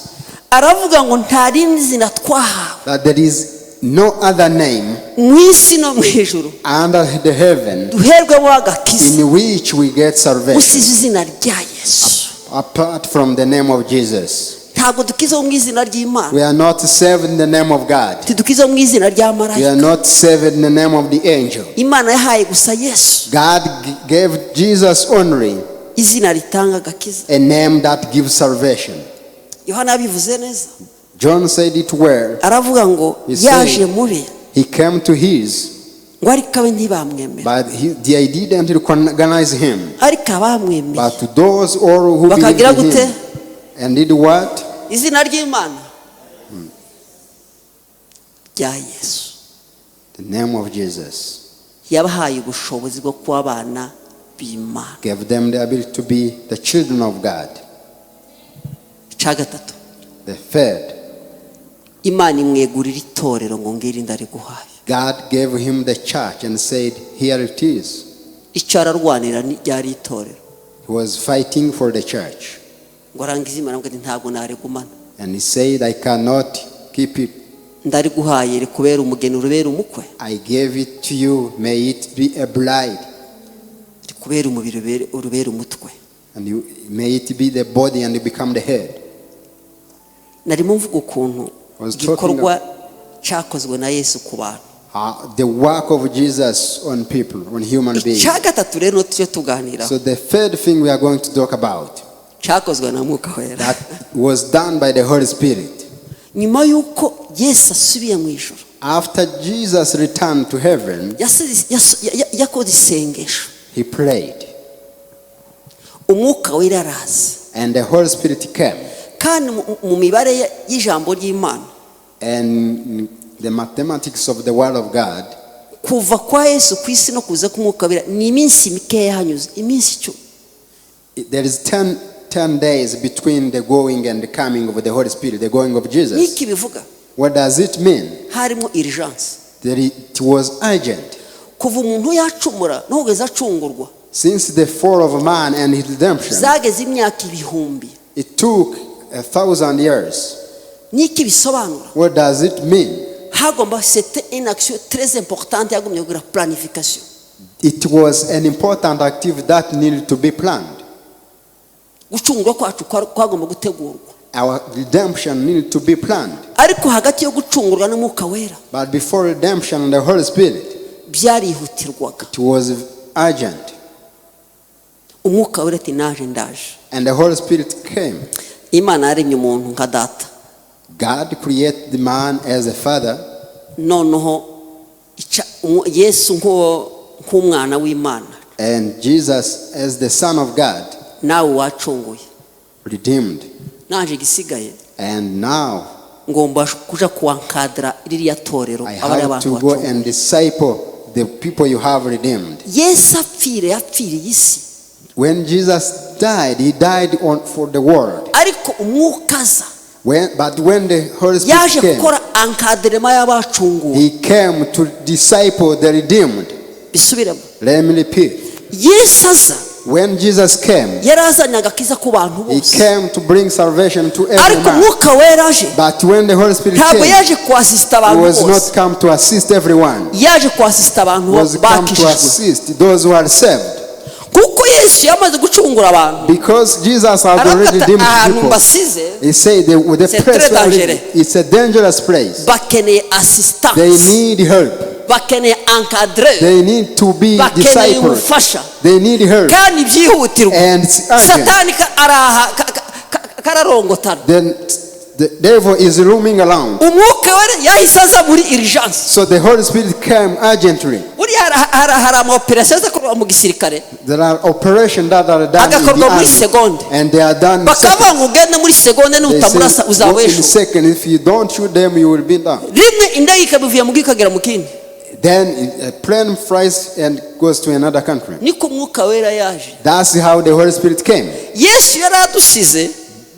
Speaker 1: aravuga ngo nta rindi zina twahawe
Speaker 2: that there is no other name
Speaker 1: mu isi no mu ijuru
Speaker 2: under the heaven
Speaker 1: duherwemo agakiza
Speaker 2: in which we get salvation
Speaker 1: usize izina rya Yesu.
Speaker 2: Apart from the name of Jesus.
Speaker 1: Ntabwo dukiza mu izina ry'Imana.
Speaker 2: We are not saved in the name of God.
Speaker 1: Ntidukiza mu izina rya
Speaker 2: We
Speaker 1: marayika.
Speaker 2: are not saved in the name of the angel.
Speaker 1: Imana yahaye gusa Yesu
Speaker 2: God gave Jesus only
Speaker 1: izina ritanga agakiza.
Speaker 2: A name that gives salvation.
Speaker 1: Yohana yabivuze neza.
Speaker 2: John said it well.
Speaker 1: Aravuga ngo
Speaker 2: He said-
Speaker 1: yaje mube
Speaker 2: He came to his,
Speaker 1: ngo ariko abe ntibamwemera,
Speaker 2: but they didn't recognize him.
Speaker 1: ariko abamwemeye
Speaker 2: But to those all who believed
Speaker 1: bakagira
Speaker 2: in
Speaker 1: gute?
Speaker 2: him and did what?
Speaker 1: Izina ry'Imana rya Yesu.
Speaker 2: The name of Jesus
Speaker 1: Yabahaye ubushobozi bwo kuba abana b'Imana.
Speaker 2: Gave them the ability to be the children of God.
Speaker 1: Icya gatatu,
Speaker 2: The third,
Speaker 1: Imana imwegurira itorero ngo ngiri ndariguhaye.
Speaker 2: God gave him the church and said, "Here it is."
Speaker 1: Icyo ararwanira ni ryari itorero.
Speaker 2: He was fighting for the church.
Speaker 1: Ngo arangize Imana aramubwira ati ntabwo narigumana.
Speaker 2: And he said, "I cannot keep it.
Speaker 1: Ndariguhaye rikubera umugeni urubera umukwe.
Speaker 2: I gave it to you. May it be a bride.
Speaker 1: Rikubera umubiri urubera umutwe.
Speaker 2: And may it be the body and you become the head."
Speaker 1: Narimo mvuga ukuntu
Speaker 2: Was talking
Speaker 1: igikorwa cyakozwe na Yesu ku bantu.
Speaker 2: The work of Jesus on people, on human beings.
Speaker 1: Icya gatatu rero tujye tuganiraho
Speaker 2: So the third thing we are going to talk about
Speaker 1: cyakozwe na Mwuka Wera
Speaker 2: that was done by the Holy Spirit.
Speaker 1: Nyuma y'uko Yesu asubiye mu ijuru,
Speaker 2: After Jesus returned to heaven,
Speaker 1: yakoze isengesho.
Speaker 2: He prayed,
Speaker 1: Umwuka Wera araza.
Speaker 2: And the Holy Spirit came.
Speaker 1: Kandi mu mibare y'ijambo ry'Imana,
Speaker 2: And the mathematics of the Word of God,
Speaker 1: kuva kwa Yesu ku isi no kuza k'Umwuka Wera ni iminsi mikeya hanyuze iminsi 10.
Speaker 2: There is 10 days between the going and the coming of the Holy Spirit, the going of Jesus.
Speaker 1: N'iki bivuga?
Speaker 2: What does it mean?
Speaker 1: Harimo urgence.
Speaker 2: That it was urgent.
Speaker 1: Kuva umuntu yacumura no kugeza acungurwa,
Speaker 2: Since the fall of man and his redemption,
Speaker 1: zageze imyaka ibihumbi.
Speaker 2: It took 1,000 years.
Speaker 1: N'iki bisobanura?
Speaker 2: What does it mean?
Speaker 1: Hagomba, c'était une action très importante yagumye kugira planification.
Speaker 2: It was an important activity that needed to be planned.
Speaker 1: Gucungurwa kwacu kwagomba gutegurwa.
Speaker 2: Our redemption needed to be planned.
Speaker 1: Ariko hagati yo gucungurwa n'Umwuka Wera,
Speaker 2: But before redemption and the Holy Spirit,
Speaker 1: byarihutirwaga.
Speaker 2: It was urgent.
Speaker 1: Umwuka Wera ati naje ndaje.
Speaker 2: And the Holy Spirit came.
Speaker 1: Imana yaremye umuntu nka data.
Speaker 2: God created the man as a father,
Speaker 1: Noneho Yesu nk'umwana w'Imana,
Speaker 2: and Jesus as the Son of God,
Speaker 1: nawe wacunguye,
Speaker 2: redeemed.
Speaker 1: Naje igisigaye,
Speaker 2: And now
Speaker 1: ngomba kuja kuwankadara ririya torero
Speaker 2: I
Speaker 1: aba ari
Speaker 2: have
Speaker 1: abantu
Speaker 2: to go
Speaker 1: bacunguye.
Speaker 2: And disciple the people you have redeemed.
Speaker 1: Yesu apfire yapfiriye isi.
Speaker 2: When Jesus died, he died for the world.
Speaker 1: Ariko Umwuka aza,
Speaker 2: But when the Holy Spirit
Speaker 1: yaje
Speaker 2: came,
Speaker 1: gukora encadrement y'abacunguwe.
Speaker 2: He came to disciple the redeemed.
Speaker 1: Bisubiremo.
Speaker 2: Let me repeat.
Speaker 1: Yesu aza,
Speaker 2: When Jesus came,
Speaker 1: yari azanye agakiza ku bantu
Speaker 2: He
Speaker 1: bose.
Speaker 2: Came to bring salvation to every
Speaker 1: Ariko
Speaker 2: man.
Speaker 1: Umwuka Wera aje,
Speaker 2: But when the Holy Spirit
Speaker 1: ntabwo
Speaker 2: came,
Speaker 1: yaje kuasisita
Speaker 2: He
Speaker 1: abantu
Speaker 2: was
Speaker 1: bose.
Speaker 2: not come to assist everyone.
Speaker 1: Yaje kuasisita abantu
Speaker 2: He was come to
Speaker 1: bakijijwe.
Speaker 2: Assist those who are saved.
Speaker 1: Kuko Yesu yamaze gucungura abantu,
Speaker 2: Because Jesus had already
Speaker 1: aravuga ati
Speaker 2: redeemed
Speaker 1: ahantu
Speaker 2: people.
Speaker 1: mbasize
Speaker 2: He said the
Speaker 1: C'est
Speaker 2: place
Speaker 1: très
Speaker 2: where
Speaker 1: dangereux.
Speaker 2: It's a dangerous place.
Speaker 1: Bakeneye
Speaker 2: They
Speaker 1: assistance,
Speaker 2: need help.
Speaker 1: Bakeneye encadreur,
Speaker 2: They need to be
Speaker 1: bakeneye
Speaker 2: disciples.
Speaker 1: umufasha
Speaker 2: They need help.
Speaker 1: kandi byihutirwa.
Speaker 2: And it's urgent.
Speaker 1: Satani araha kararongotana.
Speaker 2: Then the devil is roaming around.
Speaker 1: Umwuka Wera yahise aza muri urgence.
Speaker 2: So the Holy Spirit came urgently.
Speaker 1: Buriya hari ama opération azakorwa mu gisirikare,
Speaker 2: There are operations that are done in the
Speaker 1: agakorwa muri
Speaker 2: army,
Speaker 1: segonde.
Speaker 2: And they are done in
Speaker 1: Bakavuga
Speaker 2: seconds.
Speaker 1: ngo ugende muri segonde
Speaker 2: They
Speaker 1: nutamurasa
Speaker 2: say,
Speaker 1: uzaba
Speaker 2: "Go in
Speaker 1: weshu.
Speaker 2: second. If you don't shoot them, you will be done."
Speaker 1: Rimwe indege ikaba ivuye mu gihugu ikagera mu kindi.
Speaker 2: Then a plane flies and goes to another country.
Speaker 1: Niko Umwuka Wera yaje.
Speaker 2: That's how the Holy Spirit came.
Speaker 1: Yesu yari adusize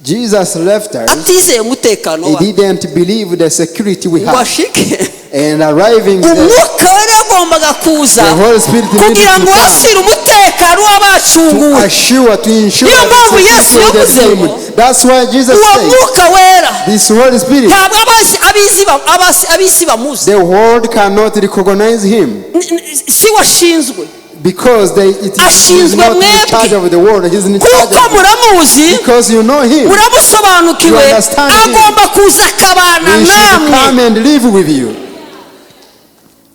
Speaker 2: Jesus left us.
Speaker 1: Atizeye umutekano
Speaker 2: He
Speaker 1: wa
Speaker 2: didn't believe the security we
Speaker 1: ngo
Speaker 2: have.
Speaker 1: ashike.
Speaker 2: And arriving there,
Speaker 1: Umwuka Wera yagombaga kuza
Speaker 2: the Holy Spirit needed
Speaker 1: kugira
Speaker 2: to
Speaker 1: ngo
Speaker 2: come
Speaker 1: asire umutekano w'abacunguwe.
Speaker 2: To assure, to ensure
Speaker 1: Niyo
Speaker 2: the
Speaker 1: mpamvu Yesu
Speaker 2: security of the
Speaker 1: yavuze ngo,
Speaker 2: redeemed. That's why Jesus
Speaker 1: uwo
Speaker 2: said,
Speaker 1: Mwuka Wera
Speaker 2: this Holy Spirit,
Speaker 1: ntabwo ab'isi bamuzi.
Speaker 2: The world cannot recognize him
Speaker 1: Si washinzwe
Speaker 2: because it is he's
Speaker 1: Ashinzwe
Speaker 2: not in
Speaker 1: mwebwe.
Speaker 2: Charge of the world. He's in charge
Speaker 1: Kuko
Speaker 2: of
Speaker 1: muramuzi,
Speaker 2: Because you know him.
Speaker 1: muramusobanukiwe,
Speaker 2: You understand him.
Speaker 1: agomba kuza akabana
Speaker 2: He should
Speaker 1: namwe.
Speaker 2: Come and live with you.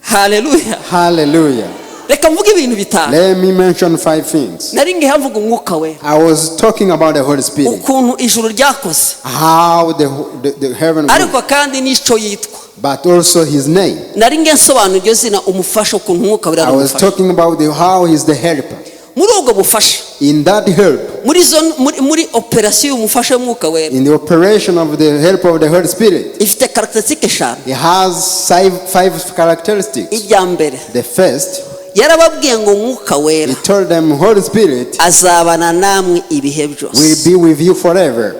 Speaker 1: Haleluya.
Speaker 2: Hallelujah.
Speaker 1: Reka mvuge ibintu bitanu.
Speaker 2: Let me mention five things.
Speaker 1: Nari ngiye mvuga umwuka wera,
Speaker 2: I was talking about the Holy Spirit,
Speaker 1: ukuntu ijuru ryakoze,
Speaker 2: how the heaven,
Speaker 1: ariko kandi n'icyo yitwa.
Speaker 2: But also His name.
Speaker 1: Nari ngiye nsobanura iryo zina umufasha, ukuntu umwuka wera
Speaker 2: I
Speaker 1: ari
Speaker 2: was
Speaker 1: umufasha.
Speaker 2: Talking about how He's the helper.
Speaker 1: Muri ubwo bufasha,
Speaker 2: In that help,
Speaker 1: muri zo muri operasiyo y'umufasha w'umwuka wera,
Speaker 2: in the operation of the help of the Holy Spirit,
Speaker 1: ifite caractéristiques eshanu.
Speaker 2: He has five characteristics.
Speaker 1: Irya mbere,
Speaker 2: The first,
Speaker 1: yarababwiye ngo umwuka wera
Speaker 2: He told them, Holy Spirit
Speaker 1: azabana namwe ibihe
Speaker 2: will
Speaker 1: byose.
Speaker 2: Be with you forever.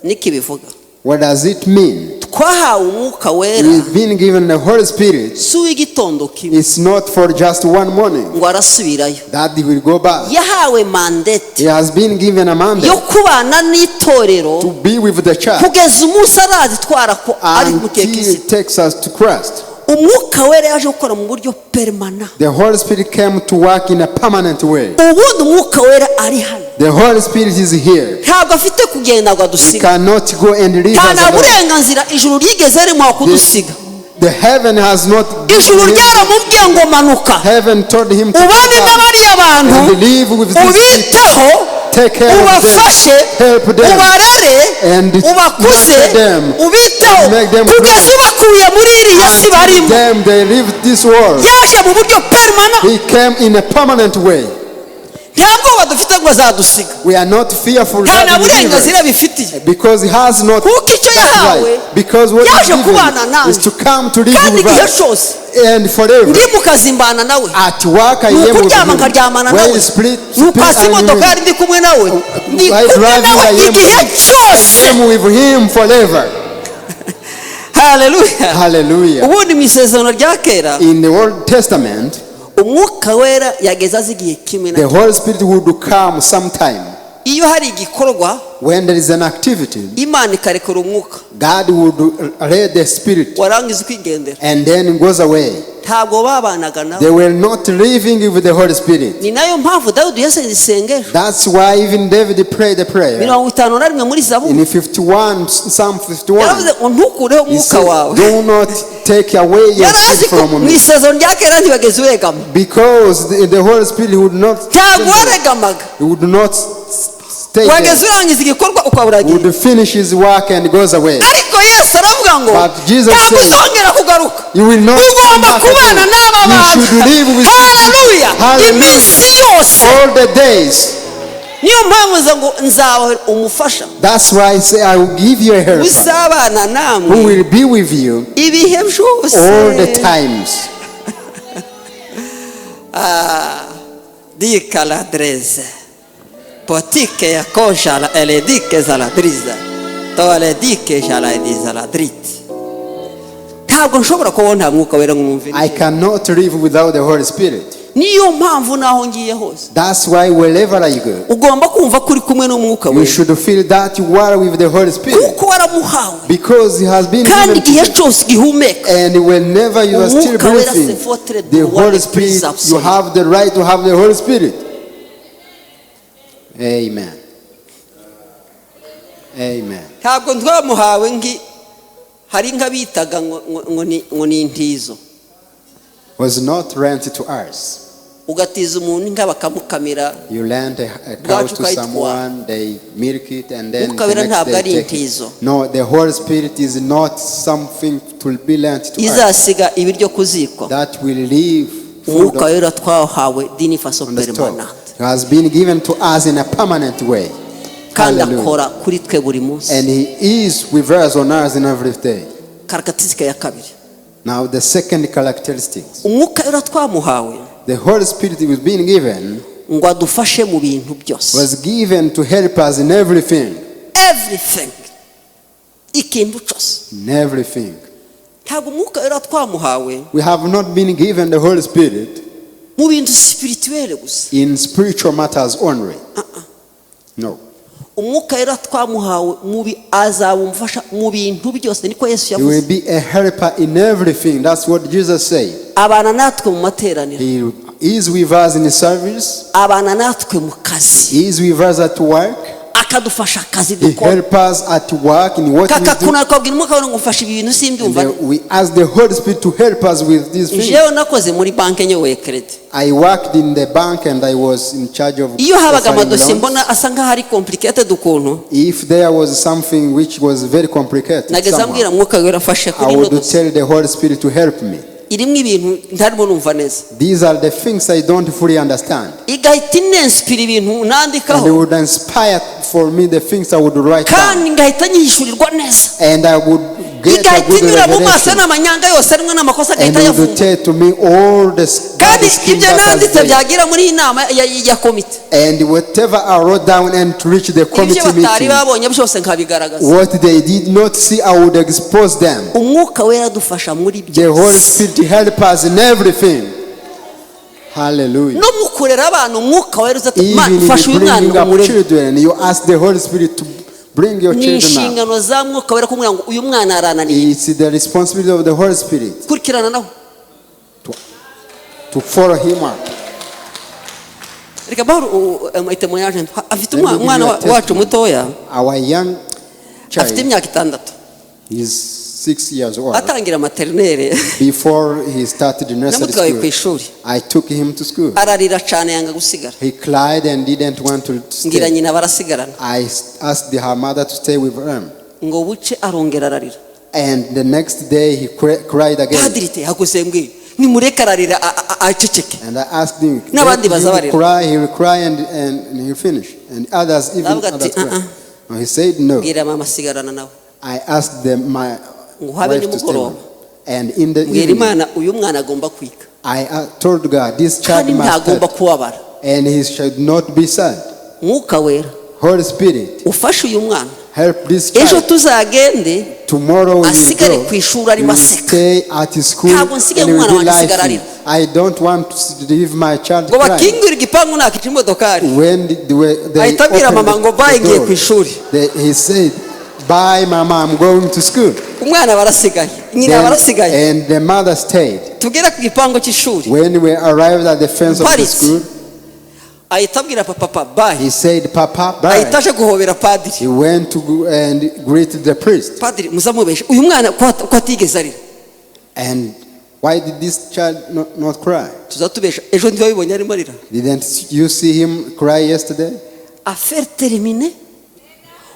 Speaker 1: Niko ibivuga.
Speaker 2: What does it mean?
Speaker 1: Twahawe umwuka wera,
Speaker 2: We've been given the Holy Spirit.
Speaker 1: si uw'igitondo kimwe
Speaker 2: It's not for just one morning
Speaker 1: ngo arasubirayo.
Speaker 2: That he will go back.
Speaker 1: Yahawe mandate
Speaker 2: He has been given a mandate
Speaker 1: yo kubana n'itorero
Speaker 2: to be with the church
Speaker 1: kugeza umunsi arazitwara ko ari mu gihe
Speaker 2: until
Speaker 1: kizima.
Speaker 2: it takes us to Christ.
Speaker 1: Umwuka wera yaje gukora mu buryo permanent.
Speaker 2: The Holy Spirit came to work in a permanent way.
Speaker 1: Ubundi umwuka wera ari hano.
Speaker 2: The Holy Spirit is here.
Speaker 1: Ntabwo afite kugenda ngo
Speaker 2: He
Speaker 1: adusiga.
Speaker 2: Cannot go and leave
Speaker 1: Nta
Speaker 2: us
Speaker 1: na
Speaker 2: alone.
Speaker 1: burenganzira ijuru ryigeze rimuha kudusiga.
Speaker 2: The heaven has not given
Speaker 1: Ijuru
Speaker 2: him.
Speaker 1: ryaramubwiye ngo manuka,
Speaker 2: Heaven told him to
Speaker 1: ubane
Speaker 2: come
Speaker 1: n'abariya bantu,
Speaker 2: and live with these people.
Speaker 1: ubiteho,
Speaker 2: Take care of them.
Speaker 1: ubafashe,
Speaker 2: Help them.
Speaker 1: ubarere,
Speaker 2: And
Speaker 1: ubakuze,
Speaker 2: nurture them.
Speaker 1: ubiteho
Speaker 2: And make them
Speaker 1: kugeza ubakuye muri iriya si barimo.
Speaker 2: Them they leave this world.
Speaker 1: Yaje mu buryo permanent.
Speaker 2: He came in a permanent way.
Speaker 1: Nta bwoba dufite ngo azadusiga.
Speaker 2: We are not fearful
Speaker 1: Nta
Speaker 2: that
Speaker 1: na
Speaker 2: he will leave
Speaker 1: burenganzira
Speaker 2: us.
Speaker 1: bifitiye.
Speaker 2: Because he has not
Speaker 1: Kuko icyo
Speaker 2: that
Speaker 1: yahawe,
Speaker 2: right. Because what
Speaker 1: yaje
Speaker 2: he's
Speaker 1: kubana
Speaker 2: given
Speaker 1: nanjye.
Speaker 2: is to come to live
Speaker 1: Kandi
Speaker 2: with
Speaker 1: igihe
Speaker 2: us
Speaker 1: cyose
Speaker 2: and forever.
Speaker 1: ndi mu kazi mbana nawe.
Speaker 2: At work I
Speaker 1: Ni
Speaker 2: am with
Speaker 1: ukuryama
Speaker 2: him.
Speaker 1: nkaryamana
Speaker 2: Where
Speaker 1: nawe,
Speaker 2: is split,
Speaker 1: ni ukwasa
Speaker 2: I am
Speaker 1: imodoka
Speaker 2: with
Speaker 1: yari ndi kumwe nawe, ndi
Speaker 2: While
Speaker 1: kumwe
Speaker 2: driving,
Speaker 1: nawe
Speaker 2: I am
Speaker 1: igihe
Speaker 2: with him.
Speaker 1: cyose.
Speaker 2: I am with him forever.
Speaker 1: Haleluya.
Speaker 2: Hallelujah.
Speaker 1: Ubundi mu isezerano rya kera,
Speaker 2: In the Old Testament,
Speaker 1: umwuka wera yageze azi igihe kimwe na
Speaker 2: the Holy Spirit would come sometime.
Speaker 1: Iyo hari igikorwa,
Speaker 2: When there is an activity,
Speaker 1: Imana ikarekura umwuka,
Speaker 2: God would let the Spirit
Speaker 1: warangiza ukigendera.
Speaker 2: And then goes away.
Speaker 1: Ntabwo babanaga nawe.
Speaker 2: They were not living with the Holy Spirit.
Speaker 1: Ni nayo mpamvu Dawidi yasenze isengesho
Speaker 2: That's why even David prayed a prayer
Speaker 1: 51 muri Zaburi.
Speaker 2: in 51, Psalm 51.
Speaker 1: Yaravuze ngo ntukureho
Speaker 2: He
Speaker 1: umwuka
Speaker 2: said,
Speaker 1: wawe.
Speaker 2: "Do not take away your
Speaker 1: Yari azi
Speaker 2: spirit
Speaker 1: ko
Speaker 2: from
Speaker 1: mu
Speaker 2: me."
Speaker 1: isezerano rya kera ntibageze uregama.
Speaker 2: Because the Holy Spirit would not,
Speaker 1: Ntabwo waregamaga.
Speaker 2: he would not stay there.
Speaker 1: Wageze urangiza igikorwa ukaba uragiye.
Speaker 2: Would finish his work and goes away.
Speaker 1: Ariko Yesu aravuga ngo
Speaker 2: But Jesus
Speaker 1: ntabwo
Speaker 2: said,
Speaker 1: uzongera kugaruka,
Speaker 2: "You will not come
Speaker 1: ugomba
Speaker 2: back
Speaker 1: kubana
Speaker 2: again.
Speaker 1: n'aba
Speaker 2: You
Speaker 1: bantu."
Speaker 2: should live with
Speaker 1: Haleluya.
Speaker 2: Hallelujah.
Speaker 1: Iminsi yose.
Speaker 2: All the days.
Speaker 1: Niyo mpamvu nza ngo nzabaha umufasha
Speaker 2: That's why I say I will give you a helper
Speaker 1: uzabana
Speaker 2: who
Speaker 1: namwe
Speaker 2: will be with you
Speaker 1: ibihe byose.
Speaker 2: All the times.
Speaker 1: Dika la dreze potike ya kosha la eledike za la driza tole dike jala ediza la drit. Ntabwo nshobora kubaho nta mwuka wera ngo mwumve.
Speaker 2: I cannot live without the Holy Spirit.
Speaker 1: Niyo mpamvu naho ngiye hose,
Speaker 2: That's why wherever I go,
Speaker 1: ugomba kumva ko uri kumwe n'umwuka
Speaker 2: you
Speaker 1: wera,
Speaker 2: should feel that you are with the Holy Spirit
Speaker 1: kuko waramuhawe.
Speaker 2: Because He has been
Speaker 1: Kandi
Speaker 2: given to
Speaker 1: igihe
Speaker 2: you.
Speaker 1: cyose gihumeka,
Speaker 2: And whenever you are still
Speaker 1: Umwuka wera
Speaker 2: breathing,
Speaker 1: c'est votre
Speaker 2: the
Speaker 1: droit
Speaker 2: Holy
Speaker 1: le plus
Speaker 2: Spirit, you
Speaker 1: absolu.
Speaker 2: Have the right to have the Holy Spirit. Amen. Amen.
Speaker 1: Ntabwo twamuhawe ngi hari inka bitaga ngo ni intizo.
Speaker 2: Was not rented to us.
Speaker 1: Ugatiza umuntu inka bakamukamira.
Speaker 2: You lend a cow
Speaker 1: Bwacu
Speaker 2: to
Speaker 1: ukayitwara.
Speaker 2: Someone, they milk it, and then
Speaker 1: Umwuka
Speaker 2: the
Speaker 1: wera
Speaker 2: next
Speaker 1: ntabwo
Speaker 2: day
Speaker 1: ari
Speaker 2: take it.
Speaker 1: intizo.
Speaker 2: No, the Holy Spirit is not something to be lent to us
Speaker 1: Izasiga ibiryo ku ziko.
Speaker 2: That will leave food
Speaker 1: Umwuka wera twahawe d'une façon
Speaker 2: on the stove.
Speaker 1: permanente.
Speaker 2: It has been given to us in a permanent way.
Speaker 1: Kandi
Speaker 2: Hallelujah.
Speaker 1: akora kuri twe buri munsi.
Speaker 2: And He is with us on earth in every day.
Speaker 1: Caractéristique ya kabiri,
Speaker 2: Now, the second characteristic,
Speaker 1: umwuka wera twamuhawe
Speaker 2: the Holy Spirit was being given,
Speaker 1: ngo adufashe mu bintu byose.
Speaker 2: Was given to help us in everything.
Speaker 1: Everything, ikintu cyose.
Speaker 2: In everything.
Speaker 1: Ntabwo umwuka wera twamuhawe
Speaker 2: We have not been given the Holy Spirit
Speaker 1: mu bintu spirituel gusa.
Speaker 2: In spiritual matters only. No.
Speaker 1: Umwuka wera twamuhawe mubi azaba umufasha mu bintu byose, niko Yesu
Speaker 2: He will
Speaker 1: yavuze.
Speaker 2: Be a helper in everything. That's what Jesus said.
Speaker 1: Abana natwe mu materaniro.
Speaker 2: He is with us in the service.
Speaker 1: Abana natwe mu kazi.
Speaker 2: He is with us at work.
Speaker 1: Akadufasha akazi
Speaker 2: He
Speaker 1: dukora.
Speaker 2: helps us at work in what we do.
Speaker 1: Kakakuna akabwira Umwuka Wera ngo mfashe ibi bintu
Speaker 2: And
Speaker 1: simbyumva.
Speaker 2: then we ask the Holy Spirit to help us with these things.
Speaker 1: Jewe nakoze muri banki nyoboye crédit.
Speaker 2: I worked in the bank and I was in charge of
Speaker 1: Iyo habaga
Speaker 2: offering
Speaker 1: amadosiye
Speaker 2: loans.
Speaker 1: mbona asa nkaho ari complicated ukuntu,
Speaker 2: If there was something which was very complicated,
Speaker 1: nageze
Speaker 2: somehow,
Speaker 1: ambwira Mwuka Wera afashe
Speaker 2: I
Speaker 1: kuri ino
Speaker 2: would
Speaker 1: dosiye
Speaker 2: tell the Holy Spirit to help me.
Speaker 1: Irimo ibintu ntarimo numva neza.
Speaker 2: These are the things I don't fully understand.
Speaker 1: Igahita inensipira ibintu
Speaker 2: And it
Speaker 1: nandikaho,
Speaker 2: would inspire for me the things I would write down.
Speaker 1: kandi ngahita nyishyurirwa neza.
Speaker 2: And I would get a
Speaker 1: Igahita
Speaker 2: good
Speaker 1: inyura mu maso
Speaker 2: revelation.
Speaker 1: n'amanyanga yose arimo n'amakosa
Speaker 2: And
Speaker 1: agahita
Speaker 2: it would
Speaker 1: ayavumbura.
Speaker 2: tell to me all the
Speaker 1: Kandi
Speaker 2: bad schemes
Speaker 1: ibyo
Speaker 2: that
Speaker 1: nanditse
Speaker 2: are there.
Speaker 1: byagira muri iyi nama ya komite,
Speaker 2: And whatever I wrote down and to reach the
Speaker 1: ibyo
Speaker 2: committee
Speaker 1: batari
Speaker 2: meeting,
Speaker 1: babonye byose nkabigaragaza.
Speaker 2: what they did not see, I would expose them.
Speaker 1: Umwuka Wera adufasha muri
Speaker 2: The Holy
Speaker 1: byose.
Speaker 2: Spirit help us in everything. Hallelujah.
Speaker 1: No mu kurera abana Umwuka Wera uza ati, "Mana,
Speaker 2: Even in
Speaker 1: fasha uyu mwana
Speaker 2: bringing up
Speaker 1: umurere."
Speaker 2: children, you ask the Holy Spirit to bring your
Speaker 1: Ni
Speaker 2: children up.
Speaker 1: inshingano za Mwuka Wera kumubwira ngo uyu mwana arananiye.
Speaker 2: It's the responsibility of the Holy Spirit
Speaker 1: Kurikirana nawe.
Speaker 2: to follow him up.
Speaker 1: Reka bahoro témoignage afite
Speaker 2: Let me give
Speaker 1: umwana
Speaker 2: you a
Speaker 1: wacu
Speaker 2: testimony.
Speaker 1: mutoya
Speaker 2: Our young
Speaker 1: afite
Speaker 2: child
Speaker 1: imyaka 6.
Speaker 2: is 6 years old.
Speaker 1: Atangira maternelle,
Speaker 2: Before he started nursery
Speaker 1: namutwaye ku
Speaker 2: school,
Speaker 1: ishuri.
Speaker 2: I took him to school.
Speaker 1: Ararira cyane yanga gusigara.
Speaker 2: He cried and didn't want to
Speaker 1: Ngira
Speaker 2: stay.
Speaker 1: nyina barasigarana.
Speaker 2: I asked her mother to stay with him.
Speaker 1: Ngo buce arongera ararira.
Speaker 2: And the next day he cried again.
Speaker 1: Padiri te haguze mbwi nimureke ararira aceceke.
Speaker 2: And I asked him,
Speaker 1: N'abandi
Speaker 2: "Let him
Speaker 1: bazabarira.
Speaker 2: cry, he will cry and he'll finish. And others, even
Speaker 1: Ndavuga ati,
Speaker 2: others cry.
Speaker 1: "Uh-uh."
Speaker 2: No, he said no.
Speaker 1: Bwira mama asigarana nawe.
Speaker 2: I asked them, my
Speaker 1: Ngo habe
Speaker 2: wife to stay
Speaker 1: nimugoroba.
Speaker 2: with him. And in the
Speaker 1: Mbwira
Speaker 2: evening,
Speaker 1: Imana uyu mwana agomba kwiga,
Speaker 2: I told God, this child
Speaker 1: kandi
Speaker 2: must
Speaker 1: ntagomba
Speaker 2: study
Speaker 1: kubabara.
Speaker 2: And he should not be sad.
Speaker 1: Mwuka Wera,
Speaker 2: Holy Spirit,
Speaker 1: ufashe uyu mwana,
Speaker 2: help this
Speaker 1: ejo
Speaker 2: child.
Speaker 1: tuzagende
Speaker 2: Tomorrow we will
Speaker 1: asigare
Speaker 2: go.
Speaker 1: ku ishuri arimo
Speaker 2: We will
Speaker 1: aseka.
Speaker 2: stay at school
Speaker 1: Ntabwo nsigaye
Speaker 2: and we
Speaker 1: umwana
Speaker 2: will be
Speaker 1: wanjye asigara
Speaker 2: laughing.
Speaker 1: arira.
Speaker 2: I don't want to leave my child
Speaker 1: Ngo
Speaker 2: crying.
Speaker 1: bakingure igipangu nakica imodokari,
Speaker 2: When they
Speaker 1: ahita abwira
Speaker 2: opened
Speaker 1: mama ngo
Speaker 2: the
Speaker 1: bye ngiye
Speaker 2: door,
Speaker 1: ku ishuri.
Speaker 2: he said, "Bye, Mama, I'm going to school."
Speaker 1: Umwana barasigaye, nyina barasigaye.
Speaker 2: And the mother stayed.
Speaker 1: Tugere ku gipangu cy'ishuri,
Speaker 2: When we arrived at the fence of the
Speaker 1: Paris.
Speaker 2: school,
Speaker 1: ahita abwira papa papa bye.
Speaker 2: he said, "Papa, bye."
Speaker 1: Ahita aje guhobera padiri.
Speaker 2: He went to go and greet the priest.
Speaker 1: Padiri muzamubeshe uyu mwana ko atigeze arira.
Speaker 2: And why did this child not cry?
Speaker 1: Tuzatubesha ejo ntibabibonye arimo arira.
Speaker 2: Didn't you see him cry yesterday?
Speaker 1: Affaire terminée.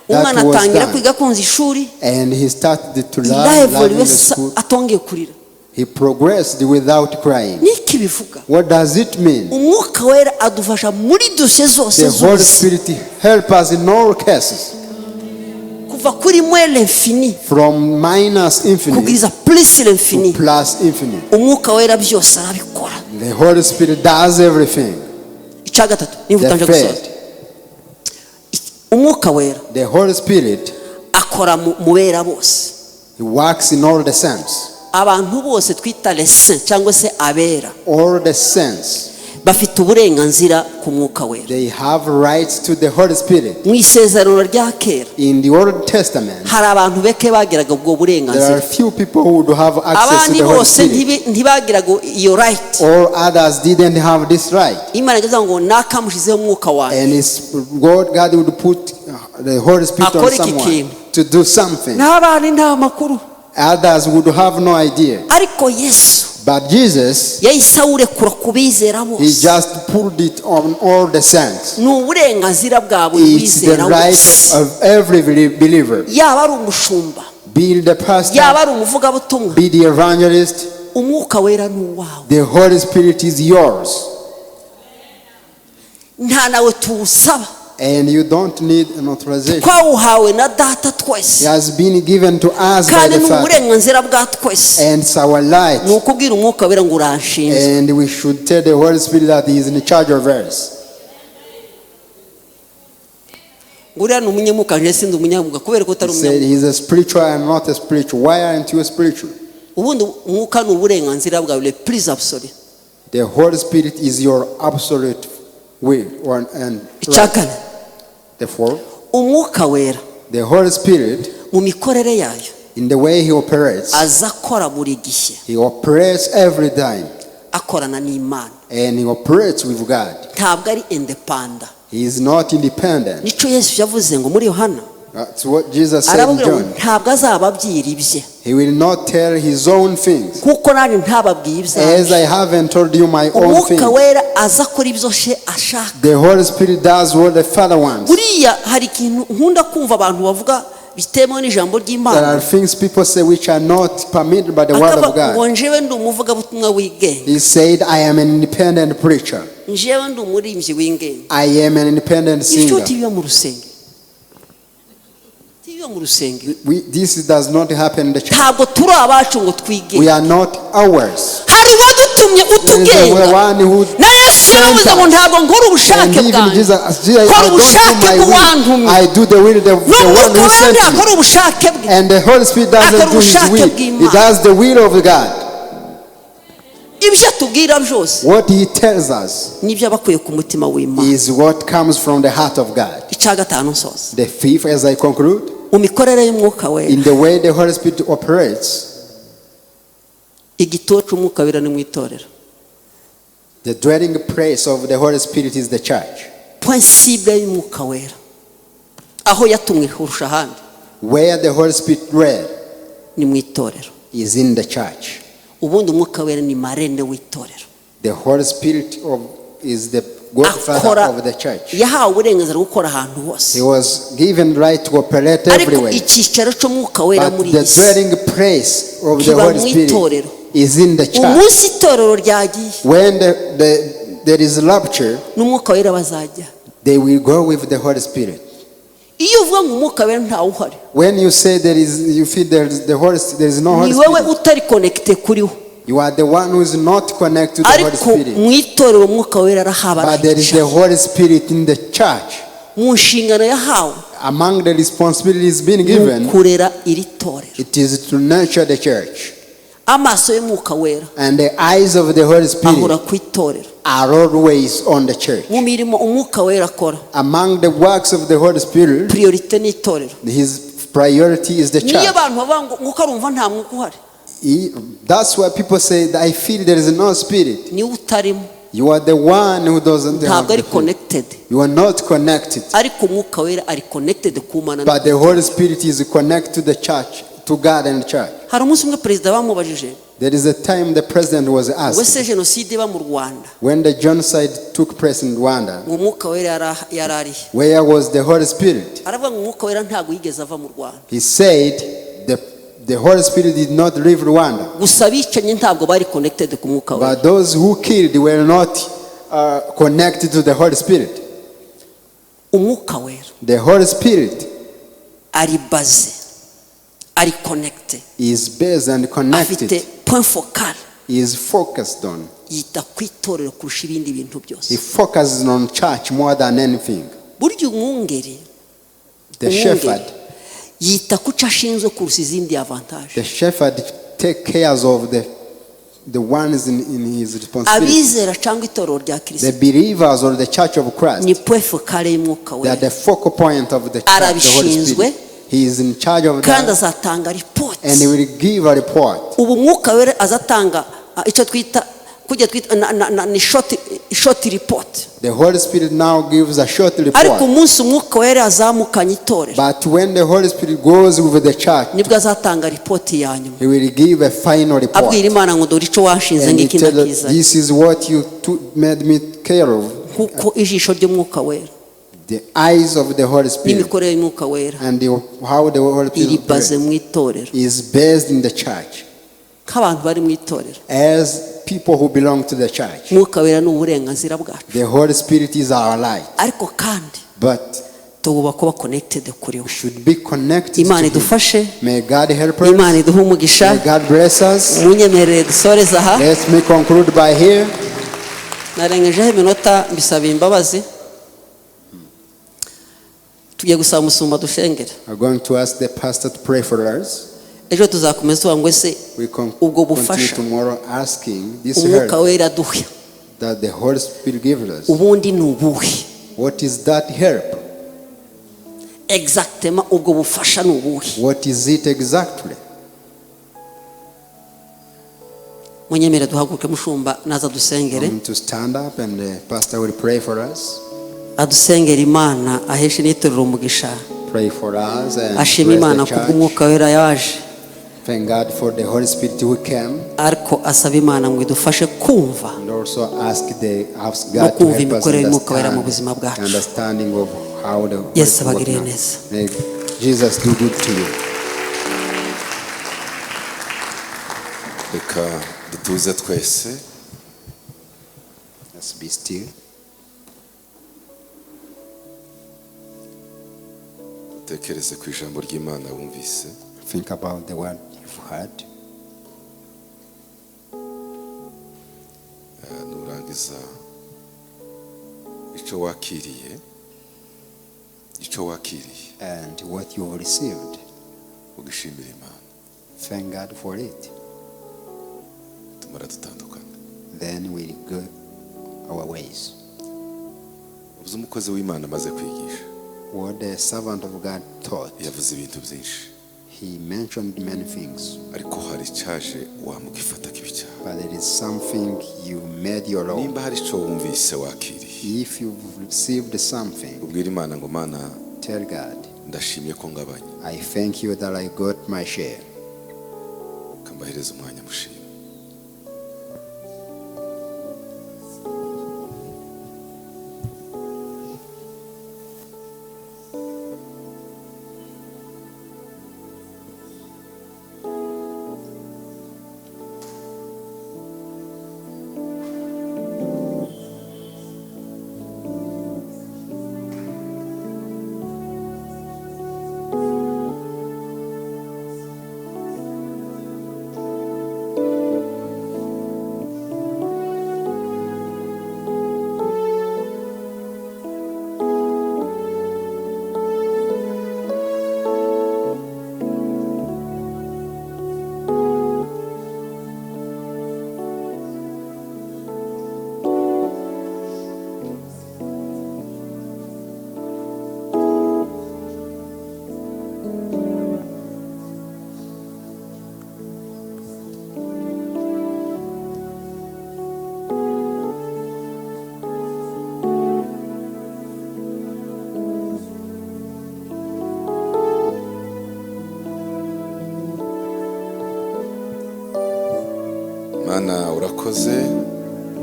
Speaker 2: That
Speaker 1: Umwana
Speaker 2: was
Speaker 1: atangira
Speaker 2: done.
Speaker 1: kwiga akunze ishuri.
Speaker 2: And he started to learn,
Speaker 1: Il a évolué
Speaker 2: loving the school.
Speaker 1: atongeye kurira.
Speaker 2: He progressed without crying.
Speaker 1: Niki bivuga?
Speaker 2: What does it mean?
Speaker 1: Umwuka Wera adufasha muri dosiye zose
Speaker 2: The Holy
Speaker 1: zose,
Speaker 2: Spirit help us in all cases,
Speaker 1: kuva kuri moins l'infini
Speaker 2: from minus infinite
Speaker 1: kugeza plus
Speaker 2: to
Speaker 1: l'infini.
Speaker 2: plus infinite.
Speaker 1: Umwuka Wera byose arabikora.
Speaker 2: The Holy Spirit does everything.
Speaker 1: Icya gatatu niba
Speaker 2: The
Speaker 1: utanje gusoza,
Speaker 2: third,
Speaker 1: Umwuka Wera
Speaker 2: the Holy Spirit,
Speaker 1: akora mu bera bose.
Speaker 2: he works in all the sense.
Speaker 1: Abantu bose twita les saints cyangwa se abera
Speaker 2: All the sense.
Speaker 1: bafite uburenganzira ku Mwuka Wera.
Speaker 2: They have rights to the Holy Spirit.
Speaker 1: Mu isezerano rya kera,
Speaker 2: In the Old Testament,
Speaker 1: hari abantu beke bagiraga ubwo
Speaker 2: there
Speaker 1: burenganzira.
Speaker 2: are few people who would have access to
Speaker 1: Abandi
Speaker 2: the Holy
Speaker 1: bose
Speaker 2: Spirit.
Speaker 1: ntibagiraga iyo right.
Speaker 2: All others didn't have this right.
Speaker 1: Imana yavuze ngo nakamushyizeho umwuka wanjye
Speaker 2: And it's God would put the Holy Spirit on
Speaker 1: Akora iki
Speaker 2: someone
Speaker 1: kintu.
Speaker 2: to do something.
Speaker 1: N'abandi nta makuru.
Speaker 2: Others would have no idea.
Speaker 1: Ariko Yesu
Speaker 2: But Jesus,
Speaker 1: yahise awurekura ku bizera
Speaker 2: he
Speaker 1: bose.
Speaker 2: just pulled it on all the saints.
Speaker 1: Ni uburenganzira bwa buri
Speaker 2: It's the
Speaker 1: wizera
Speaker 2: right
Speaker 1: wese,
Speaker 2: of every believer.
Speaker 1: yaba ari umushumba,
Speaker 2: Be the pastor,
Speaker 1: yaba ari umuvugabutumwa,
Speaker 2: be the evangelist.
Speaker 1: Umwuka Wera ni uwawe.
Speaker 2: The Holy Spirit is yours.
Speaker 1: Nta nawe tuwusaba.
Speaker 2: And you don't need an authorization.
Speaker 1: Twawuhawe na Data
Speaker 2: It
Speaker 1: twese,
Speaker 2: has been given to us by
Speaker 1: kandi
Speaker 2: the
Speaker 1: ni
Speaker 2: Father.
Speaker 1: uburenganzira bwa twese.
Speaker 2: And it's our light.
Speaker 1: Ni ukubwira Umwuka Wera ngo uranshinzwe.
Speaker 2: And we should tell the Holy Spirit that He is in charge of us.
Speaker 1: Ngo uriya ni umunyamuka nje sindi umunyamuka kubera ko
Speaker 2: He
Speaker 1: utari
Speaker 2: said
Speaker 1: umunyamuka.
Speaker 2: he's a spiritual and not a spiritual. Why aren't you spiritual?
Speaker 1: Ubundi umwuka ni uburenganzira bwawe le plus absolu.
Speaker 2: The Holy Spirit is your absolute will and
Speaker 1: Icya
Speaker 2: right.
Speaker 1: kane,
Speaker 2: The fourth,
Speaker 1: Umwuka Wera
Speaker 2: the Holy Spirit,
Speaker 1: mu mikorere yayo,
Speaker 2: in the way He operates,
Speaker 1: aza akora buri gihe
Speaker 2: He operates every time,
Speaker 1: akorana n'Imana.
Speaker 2: And He operates with God.
Speaker 1: Ntabwo ari indépendant.
Speaker 2: He is not independent.
Speaker 1: Nico Yesu yavuze ngo muri Yohana,
Speaker 2: That's what Jesus said in
Speaker 1: arababwira ngo
Speaker 2: John.
Speaker 1: ntabwo azababwira ibye,
Speaker 2: He will not tell his own things.
Speaker 1: kuko nanjye ntababwiye
Speaker 2: As
Speaker 1: ibyanjye.
Speaker 2: I haven't told you my own
Speaker 1: Umwuka
Speaker 2: things.
Speaker 1: Wera aza akora ibyo she ashaka.
Speaker 2: The Holy Spirit does what the Father wants.
Speaker 1: Buriya hari ikintu nkunda kumva abantu bavuga bitemewe n'ijambo
Speaker 2: There
Speaker 1: ry'Imana,
Speaker 2: are things people say which are not permitted by the word
Speaker 1: akaba
Speaker 2: of
Speaker 1: ngo
Speaker 2: God.
Speaker 1: njyewe ndi umuvugabutumwa wigenga,
Speaker 2: He said, "I am an independent preacher.
Speaker 1: njyewe ndi umuririmbyi wigenga."
Speaker 2: I am an independent
Speaker 1: Ibyo
Speaker 2: singer."
Speaker 1: ntibiba mu rusengero, ntibiba mu rusengero.
Speaker 2: This does not happen in the church.
Speaker 1: Ntabwo turi abacu ngo twige.
Speaker 2: We are not ours.
Speaker 1: Hari uwadutumye
Speaker 2: There is the
Speaker 1: utugenga.
Speaker 2: one who
Speaker 1: Na Yesu yaravuze ngo ntabwo nkora
Speaker 2: and
Speaker 1: ubushake
Speaker 2: even
Speaker 1: bwanjye,
Speaker 2: Jesus, Jesus,
Speaker 1: kora
Speaker 2: "I don't do
Speaker 1: ubushake
Speaker 2: my will.
Speaker 1: bw'uwantumye.
Speaker 2: I do the will of the one
Speaker 1: N'Umwuka
Speaker 2: who
Speaker 1: Wera
Speaker 2: sent
Speaker 1: ntakora
Speaker 2: me."
Speaker 1: ubushake bwe,
Speaker 2: And the Holy Spirit doesn't
Speaker 1: akora
Speaker 2: do his
Speaker 1: ubushake
Speaker 2: will. He
Speaker 1: bw'Imana.
Speaker 2: does the will of God.
Speaker 1: Ibyo atubwira byose
Speaker 2: What he tells us
Speaker 1: nibyo aba akuye ku mutima w'Imana.
Speaker 2: is what comes from the heart of God.
Speaker 1: Icya gatanu nsoza,
Speaker 2: The fifth, as I conclude,
Speaker 1: mu mikorere y'Umwuka Wera,
Speaker 2: in the way the Holy Spirit operates,
Speaker 1: igituo cy'Umwuka Wera ni mu itorero.
Speaker 2: The dwelling place of the Holy Spirit is the church.
Speaker 1: Point cible y'Umwuka Wera, aho yatumwe kurusha ahandi,
Speaker 2: Where the Holy Spirit dwells
Speaker 1: ni mu itorero.
Speaker 2: Is in the church.
Speaker 1: Ubundi Umwuka Wera ni marraine w'itorero.
Speaker 2: The Holy Spirit is the godfather
Speaker 1: Akora,
Speaker 2: of the church.
Speaker 1: yahawe uburenganzira bwo gukora ahantu hose,
Speaker 2: He was given right to operate
Speaker 1: ariko
Speaker 2: everywhere.
Speaker 1: icyicaro cy'Umwuka Wera
Speaker 2: But
Speaker 1: muri
Speaker 2: the
Speaker 1: iyi si
Speaker 2: dwelling place of the
Speaker 1: kiba
Speaker 2: Holy
Speaker 1: mu
Speaker 2: Spirit
Speaker 1: itorero.
Speaker 2: is in the church.
Speaker 1: Umunsi itorero ryagiye,
Speaker 2: When there is rapture,
Speaker 1: n'Umwuka Wera bazajya.
Speaker 2: They will go with the Holy Spirit.
Speaker 1: Iyo uvuga ngo Umwuka Wera ntawe uhari,
Speaker 2: When you say there is, you feel there is no Holy
Speaker 1: ni wowe
Speaker 2: Spirit.
Speaker 1: Utari connecté kuri we.
Speaker 2: You are the one who is not connected to the Holy
Speaker 1: Ariko
Speaker 2: Spirit.
Speaker 1: mu itorero Umwuka Wera arahaba,
Speaker 2: But there is the
Speaker 1: arahicaye.
Speaker 2: Holy Spirit in the church.
Speaker 1: Mu nshingano yahawe
Speaker 2: Among the responsibilities being
Speaker 1: ni
Speaker 2: given,
Speaker 1: ukurera iri torero.
Speaker 2: It is to nurture the church.
Speaker 1: Amaso y'Umwuka Wera
Speaker 2: And the eyes of the Holy Spirit
Speaker 1: ahora ku itorero.
Speaker 2: Are always on the church.
Speaker 1: Mu mirimo Umwuka Wera akora,
Speaker 2: Among the works of the Holy Spirit,
Speaker 1: priorité ni itorero.
Speaker 2: His priority is the
Speaker 1: Niyo
Speaker 2: church.
Speaker 1: abantu bavuga ngo mwuka arumva nta mwuka uhari,
Speaker 2: That's why people say that "I feel there is no spirit."
Speaker 1: niwe utarimo.
Speaker 2: You are the one who doesn't have
Speaker 1: Ntabwo
Speaker 2: the
Speaker 1: ari
Speaker 2: spirit.
Speaker 1: Connected.
Speaker 2: You are not connected.
Speaker 1: Ariko Umwuka Wera ari connected ku Mana.
Speaker 2: But the Holy Spirit is connected to the church, to God and the church.
Speaker 1: Hari umunsi umwe perezida bamubajije
Speaker 2: There is a time the president was
Speaker 1: ngo
Speaker 2: asked
Speaker 1: ese jenoside iba mu Rwanda,
Speaker 2: when the genocide took place in Rwanda,
Speaker 1: ngo Umwuka Wera yari arihe?
Speaker 2: Where was the Holy Spirit?
Speaker 1: Aravuga ngo Umwuka Wera ntabwo yigeze ava mu Rwanda.
Speaker 2: He said the Holy Spirit did not leave Rwanda,
Speaker 1: Gusa abicanyi ntabwo bari connected ku Mwuka Wera.
Speaker 2: But those who killed were not connected to the Holy Spirit.
Speaker 1: Umwuka Wera
Speaker 2: The Holy Spirit
Speaker 1: ari basé, ari connecté,
Speaker 2: is based and connected,
Speaker 1: afite point focal,
Speaker 2: is focused on.
Speaker 1: Yita ku itorero kurusha ibindi bintu byose.
Speaker 2: He focuses on church more than anything.
Speaker 1: Burya umwungeri,
Speaker 2: The
Speaker 1: umwungeri
Speaker 2: shepherd,
Speaker 1: yita ku cyo ashinzwe kurusha izindi avantage.
Speaker 2: The shepherd take cares of the ones in his responsibility.
Speaker 1: Abizera cyangwa itorero rya
Speaker 2: The
Speaker 1: Kirisito
Speaker 2: believers or the church of Christ,
Speaker 1: ni point focal y'Umwuka
Speaker 2: they are
Speaker 1: Wera.
Speaker 2: The focal point of the church, the Holy
Speaker 1: Arabishinzwe.
Speaker 2: Spirit. He is in charge of
Speaker 1: Kandi
Speaker 2: that
Speaker 1: azatanga ripoti.
Speaker 2: And he will give a report.
Speaker 1: Ubu Umwuka Wera azatanga icyo twita kujya twita ni short report.
Speaker 2: The Holy Spirit now gives a short
Speaker 1: Ariko
Speaker 2: report.
Speaker 1: Umunsi Umwuka Wera azamukanye itorero,
Speaker 2: But when the Holy Spirit goes with the church,
Speaker 1: nibwo azatanga ripoti ya nyuma,
Speaker 2: he will give a final report.
Speaker 1: abwira Imana ngo dore icyo washinze
Speaker 2: And he
Speaker 1: ngiki
Speaker 2: tell us,
Speaker 1: ndakizanye.
Speaker 2: "This is what you made me care of."
Speaker 1: Kuko ijisho ry'Umwuka Wera
Speaker 2: The eyes of the Holy Spirit
Speaker 1: n'imikorere y'Umwuka Wera
Speaker 2: and how the Holy
Speaker 1: iri
Speaker 2: Spirit
Speaker 1: basé
Speaker 2: operates
Speaker 1: mu itorero.
Speaker 2: Is based in the church.
Speaker 1: Nk'abantu bari mu itorero,
Speaker 2: As people who belong to the church,
Speaker 1: Umwuka Wera ni uburenganzira bwacu,
Speaker 2: the Holy Spirit is our light.
Speaker 1: Ariko kandi
Speaker 2: But
Speaker 1: tugomba kuba connected kuri we.
Speaker 2: We should be connected
Speaker 1: Imana
Speaker 2: to Him.
Speaker 1: idufashe.
Speaker 2: May God help us.
Speaker 1: Imana iduhe umugisha.
Speaker 2: May God bless us.
Speaker 1: Munyemerere dusoreze aha.
Speaker 2: Let me conclude by here.
Speaker 1: Narengejeho iminota, mbisaba imbabazi. Tugiye gusaba umusumba dushengere.
Speaker 2: We're going to ask the pastor to pray for us.
Speaker 1: Ejo tuzakomeza tuvuga ngo ese
Speaker 2: We
Speaker 1: ubwo
Speaker 2: continue
Speaker 1: bufasha
Speaker 2: tomorrow asking this
Speaker 1: Umwuka
Speaker 2: help
Speaker 1: Wera aduhe
Speaker 2: that the Holy Spirit gives us.
Speaker 1: ubundi ni ubuhe?
Speaker 2: What is that help?
Speaker 1: Exactement, ubwo bufasha ni ubuhe?
Speaker 2: What is it exactly?
Speaker 1: Munyemere duhaguruke, mushumba naza dusengere.
Speaker 2: I'm to stand up and the pastor will pray for us.
Speaker 1: Adusengera Imana aheshe n'itorero umugisha.
Speaker 2: Pray for us and
Speaker 1: Ashima
Speaker 2: bless
Speaker 1: Imana
Speaker 2: the church.
Speaker 1: kubw'Umwuka Wera yaje.
Speaker 2: Thank God for the Holy Spirit who came,
Speaker 1: Ariko asaba Imana ngo idufashe kumva
Speaker 2: and also ask
Speaker 1: no
Speaker 2: God to
Speaker 1: kumva
Speaker 2: help us
Speaker 1: imikorere y'Umwuka Wera mu
Speaker 2: understand
Speaker 1: buzima bwacu.
Speaker 2: Understanding of how the Holy
Speaker 1: Yesu
Speaker 2: Spirit works
Speaker 1: abagirire
Speaker 2: now.
Speaker 1: neza.
Speaker 2: May Jesus do good to you.
Speaker 3: Reka dutuze twese.
Speaker 2: Let's be still.
Speaker 3: Utekereze ku ijambo ry'Imana wumvise.
Speaker 2: Think about the word you've heard.
Speaker 3: Eh, nurangiza icyo wakiriye icyo wakiriye
Speaker 2: And what you have received.
Speaker 3: Ugishimira Imana.
Speaker 2: Thank God for it.
Speaker 3: Tumara dutandukana.
Speaker 2: Then we'll go our ways.
Speaker 3: Ubuze umukozi w'Imana amaze kwigisha
Speaker 2: What the servant of God taught,
Speaker 3: yavuze ibintu byinshi
Speaker 2: he mentioned many things,
Speaker 3: ariko hari icyaje wamugifata k'ibicyaha.
Speaker 2: But there is something you made your own.
Speaker 3: Nimba hari icyo wumvise wakiriye
Speaker 2: If you've received something,
Speaker 3: ubwira Imana ngo Mana
Speaker 2: tell God,
Speaker 3: ndashimye ko ngabanye.
Speaker 2: I thank you that I got my share.
Speaker 3: Kambahereza umwanya mushima. Mana urakoze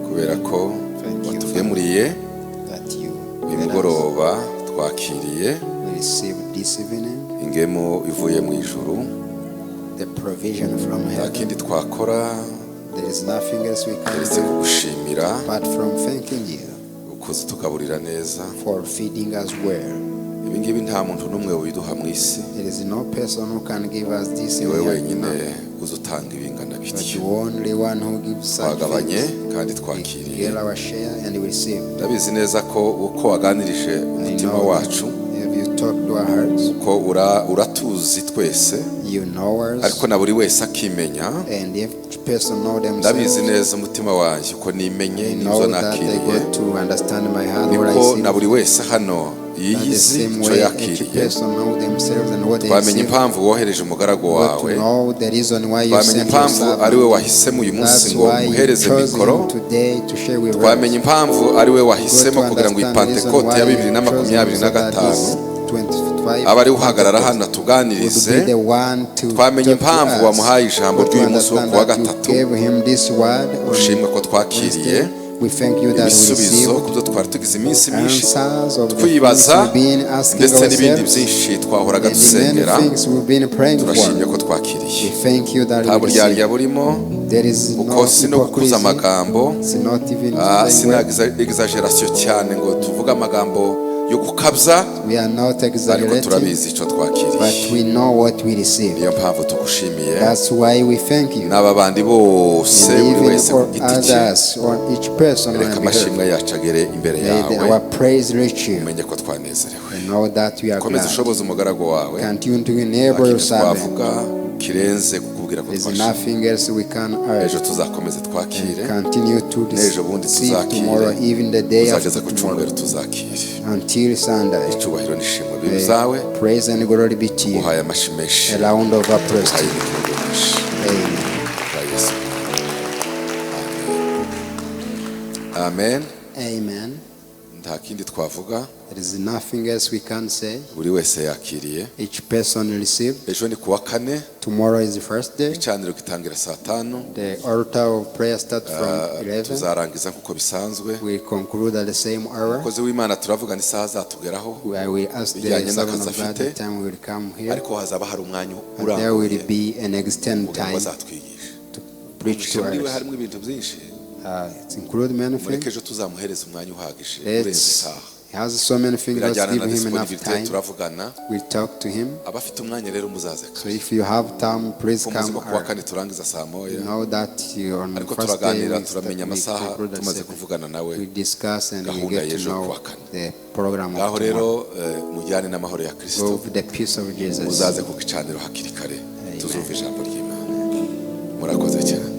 Speaker 3: kubera ko
Speaker 2: Thank you,
Speaker 3: watugemuriye
Speaker 2: that you
Speaker 3: uyu
Speaker 2: led us.
Speaker 3: mugoroba twakiriye
Speaker 2: We received this evening
Speaker 3: ingemu ivuye mu ijuru.
Speaker 2: The provision from
Speaker 3: Nta
Speaker 2: heaven.
Speaker 3: kindi twakora
Speaker 2: There is nothing else we can
Speaker 3: keretse
Speaker 2: do
Speaker 3: kugushimira
Speaker 2: apart from thanking you
Speaker 3: ukuze tugaburira neza.
Speaker 2: For feeding us well.
Speaker 3: Ibi ngibi nta muntu n'umwe widuha mu isi.
Speaker 2: There is no person who can give us this
Speaker 3: Ni
Speaker 2: in
Speaker 3: wowe
Speaker 2: here,
Speaker 3: wenyine uza utanga ibingana
Speaker 2: but
Speaker 3: bityo.
Speaker 2: you only one who gives such
Speaker 3: Twagabanye
Speaker 2: things.
Speaker 3: kandi
Speaker 2: We
Speaker 3: twakiriye.
Speaker 2: get our share and we receive.
Speaker 3: Ndabizi neza ko uko waganirije
Speaker 2: I
Speaker 3: umutima
Speaker 2: know
Speaker 3: wacu
Speaker 2: if you talk to our hearts,
Speaker 3: ko uratuzi twese
Speaker 2: you know us,
Speaker 3: ariko na buri wese akimenya.
Speaker 2: And if each person know
Speaker 3: Ndabizi
Speaker 2: themselves,
Speaker 3: neza umutima wanjye uko nimenye
Speaker 2: I
Speaker 3: n'ibyo
Speaker 2: know that they
Speaker 3: nakiriye
Speaker 2: got to understand my heart, what I
Speaker 3: niko
Speaker 2: see.
Speaker 3: Na buri wese hano
Speaker 2: That the
Speaker 3: yiyizi
Speaker 2: same
Speaker 3: icyo
Speaker 2: way each
Speaker 3: yakiriye.
Speaker 2: person know themselves and what they
Speaker 3: Twamenye
Speaker 2: receive.
Speaker 3: impamvu wohereje umugaragu
Speaker 2: Got to
Speaker 3: wawe.
Speaker 2: know the reason why you
Speaker 3: Twamenye
Speaker 2: sent your
Speaker 3: impamvu ari we
Speaker 2: servant.
Speaker 3: wahisemo uyu munsi
Speaker 2: That's
Speaker 3: ngo
Speaker 2: why you
Speaker 3: umuhereze
Speaker 2: chose
Speaker 3: mikoro.
Speaker 2: him today to share with
Speaker 3: Twamenye
Speaker 2: us.
Speaker 3: impamvu ari we
Speaker 2: Got
Speaker 3: wahisemo
Speaker 2: to
Speaker 3: kugira ngo iyi
Speaker 2: understand the reason
Speaker 3: Pantekote
Speaker 2: why
Speaker 3: ya
Speaker 2: you
Speaker 3: bibiri na
Speaker 2: chose him
Speaker 3: makumyabiri
Speaker 2: so
Speaker 3: na
Speaker 2: that
Speaker 3: gatanu
Speaker 2: this 25
Speaker 3: abe ari we uhagarara hano
Speaker 2: would
Speaker 3: atuganirize.
Speaker 2: be the one to
Speaker 3: Twamenye
Speaker 2: talk to
Speaker 3: impamvu
Speaker 2: us.
Speaker 3: wamuhaye ijambo
Speaker 2: Got to
Speaker 3: ry'uyu munsi wo
Speaker 2: understand
Speaker 3: kuwa
Speaker 2: that you
Speaker 3: gatatu.
Speaker 2: gave him this word on
Speaker 3: Ushimwe ko twakiriye
Speaker 2: Wednesday. We thank you that we
Speaker 3: ibisubizo
Speaker 2: received
Speaker 3: ku byo twari tugize iminsi myinshi
Speaker 2: answers of the things
Speaker 3: twibaza
Speaker 2: we've been asking
Speaker 3: ndetse n'ibindi
Speaker 2: ourselves
Speaker 3: byinshi twahoraga
Speaker 2: and the many
Speaker 3: dusengera.
Speaker 2: things we've been praying
Speaker 3: Turashimye
Speaker 2: for.
Speaker 3: ko twakiriye.
Speaker 2: We thank you that
Speaker 3: Nta
Speaker 2: we
Speaker 3: buryarya
Speaker 2: received.
Speaker 3: burimo
Speaker 2: There is no
Speaker 3: kuko si no gukuza
Speaker 2: hypocrisy.
Speaker 3: Amagambo.
Speaker 2: It's not even
Speaker 3: Ah,
Speaker 2: language.
Speaker 3: sina exaggeration cyane ngo tuvuge amagambo yo gukabya
Speaker 2: We are not
Speaker 3: ariko
Speaker 2: exaggerating,
Speaker 3: turabizi icyo twakiriye.
Speaker 2: But we know what we received.
Speaker 3: Niyo mpamvu tugushimiye
Speaker 2: That's why we thank you.
Speaker 3: N'aba bandi bose
Speaker 2: And
Speaker 3: buri
Speaker 2: even
Speaker 3: wese ku
Speaker 2: for
Speaker 3: giti cye.
Speaker 2: Others, or each person on
Speaker 3: Reka
Speaker 2: our behalf.
Speaker 3: Amashimwe yacu agere imbere
Speaker 2: May
Speaker 3: yawe
Speaker 2: our praise reach you.
Speaker 3: umenye ko twanezerewe.
Speaker 2: And know that we are
Speaker 3: Komeza
Speaker 2: glad.
Speaker 3: ushoboze umugaragu wawe.
Speaker 2: Continue to enable your
Speaker 3: Nta kindi
Speaker 2: servant.
Speaker 3: twavuga kirenze kukubwira ko
Speaker 2: There's
Speaker 3: twashimye.
Speaker 2: Nothing else we can add.
Speaker 3: Ejo tuzakomeze twakire.
Speaker 2: Continue to
Speaker 3: N'ejo bundi
Speaker 2: receive
Speaker 3: tuzakire.
Speaker 2: Tomorrow, even the day
Speaker 3: Tuzageza
Speaker 2: after
Speaker 3: ku
Speaker 2: tomorrow,
Speaker 3: cyumweru tuzakire.
Speaker 2: Until Sunday.
Speaker 3: Icyubahiro n'ishimwe bibe
Speaker 2: May
Speaker 3: bizawe.
Speaker 2: praise and glory be to you.
Speaker 3: Uhaye amashyi menshi.
Speaker 2: A round of applause to
Speaker 3: Uhaye
Speaker 2: you.
Speaker 3: imitungo myinshi.
Speaker 2: Amen.
Speaker 3: Bwa Yesu. Amen, amen.
Speaker 2: Amen.
Speaker 3: Nta kindi twavuga.
Speaker 2: There is nothing else we can say.
Speaker 3: Buri wese yakiriye.
Speaker 2: Each person received.
Speaker 3: Ejo ni kuwa kane.
Speaker 2: Tomorrow is the first day.
Speaker 3: Igicaniro gitangira saa tanu.
Speaker 2: The altar of prayer starts from 11.
Speaker 3: Tuzarangiza nk'uko bisanzwe.
Speaker 2: We conclude at the same hour.
Speaker 3: Umukozi w'Imana turavugana isaha azatugeraho
Speaker 2: Where we ask the
Speaker 3: bijyanye
Speaker 2: servant
Speaker 3: n'akazi
Speaker 2: of God
Speaker 3: afite,
Speaker 2: the time we will come here.
Speaker 3: ariko hazaba hari umwanya
Speaker 2: And there will
Speaker 3: urambuye
Speaker 2: be an extended
Speaker 3: kugira ngo
Speaker 2: time
Speaker 3: azatwigishe.
Speaker 2: To preach to
Speaker 3: Muri we
Speaker 2: us.
Speaker 3: harimo ibintu byinshi.
Speaker 2: It includes many
Speaker 3: Mureke
Speaker 2: things.
Speaker 3: ejo tuzamuhereza umwanya uhagije urenze
Speaker 2: Let's,
Speaker 3: isaha.
Speaker 2: he has so many things. Let's
Speaker 3: Birajyana
Speaker 2: give
Speaker 3: na
Speaker 2: him enough
Speaker 3: disponibilité,
Speaker 2: time.
Speaker 3: turavugana.
Speaker 2: We talk to him.
Speaker 3: Abafite umwanya rero muzaze
Speaker 2: So
Speaker 3: kare.
Speaker 2: if you have time, please
Speaker 3: Ko muzi
Speaker 2: come
Speaker 3: ko kuwa
Speaker 2: early.
Speaker 3: kane turangiza saa moya.
Speaker 2: You know that you on
Speaker 3: Ariko
Speaker 2: first day
Speaker 3: turaganira
Speaker 2: we start,
Speaker 3: turamenya
Speaker 2: we
Speaker 3: amasaha
Speaker 2: conclude at
Speaker 3: tumaze
Speaker 2: 7.
Speaker 3: kuvugana nawe
Speaker 2: We discuss and we
Speaker 3: gahunda
Speaker 2: get to
Speaker 3: y'ejo
Speaker 2: know
Speaker 3: kuwa kane.
Speaker 2: the program
Speaker 3: Ngaho
Speaker 2: of
Speaker 3: rero
Speaker 2: tomorrow.
Speaker 3: mujyane n'amahoro ya
Speaker 2: Go
Speaker 3: Kristo.
Speaker 2: with the peace of Jesus.
Speaker 3: Muzaze ku gicaniro hakiri kare.
Speaker 2: Amen.
Speaker 3: Tuzumva ijambo ry'Imana. Murakoze cyane.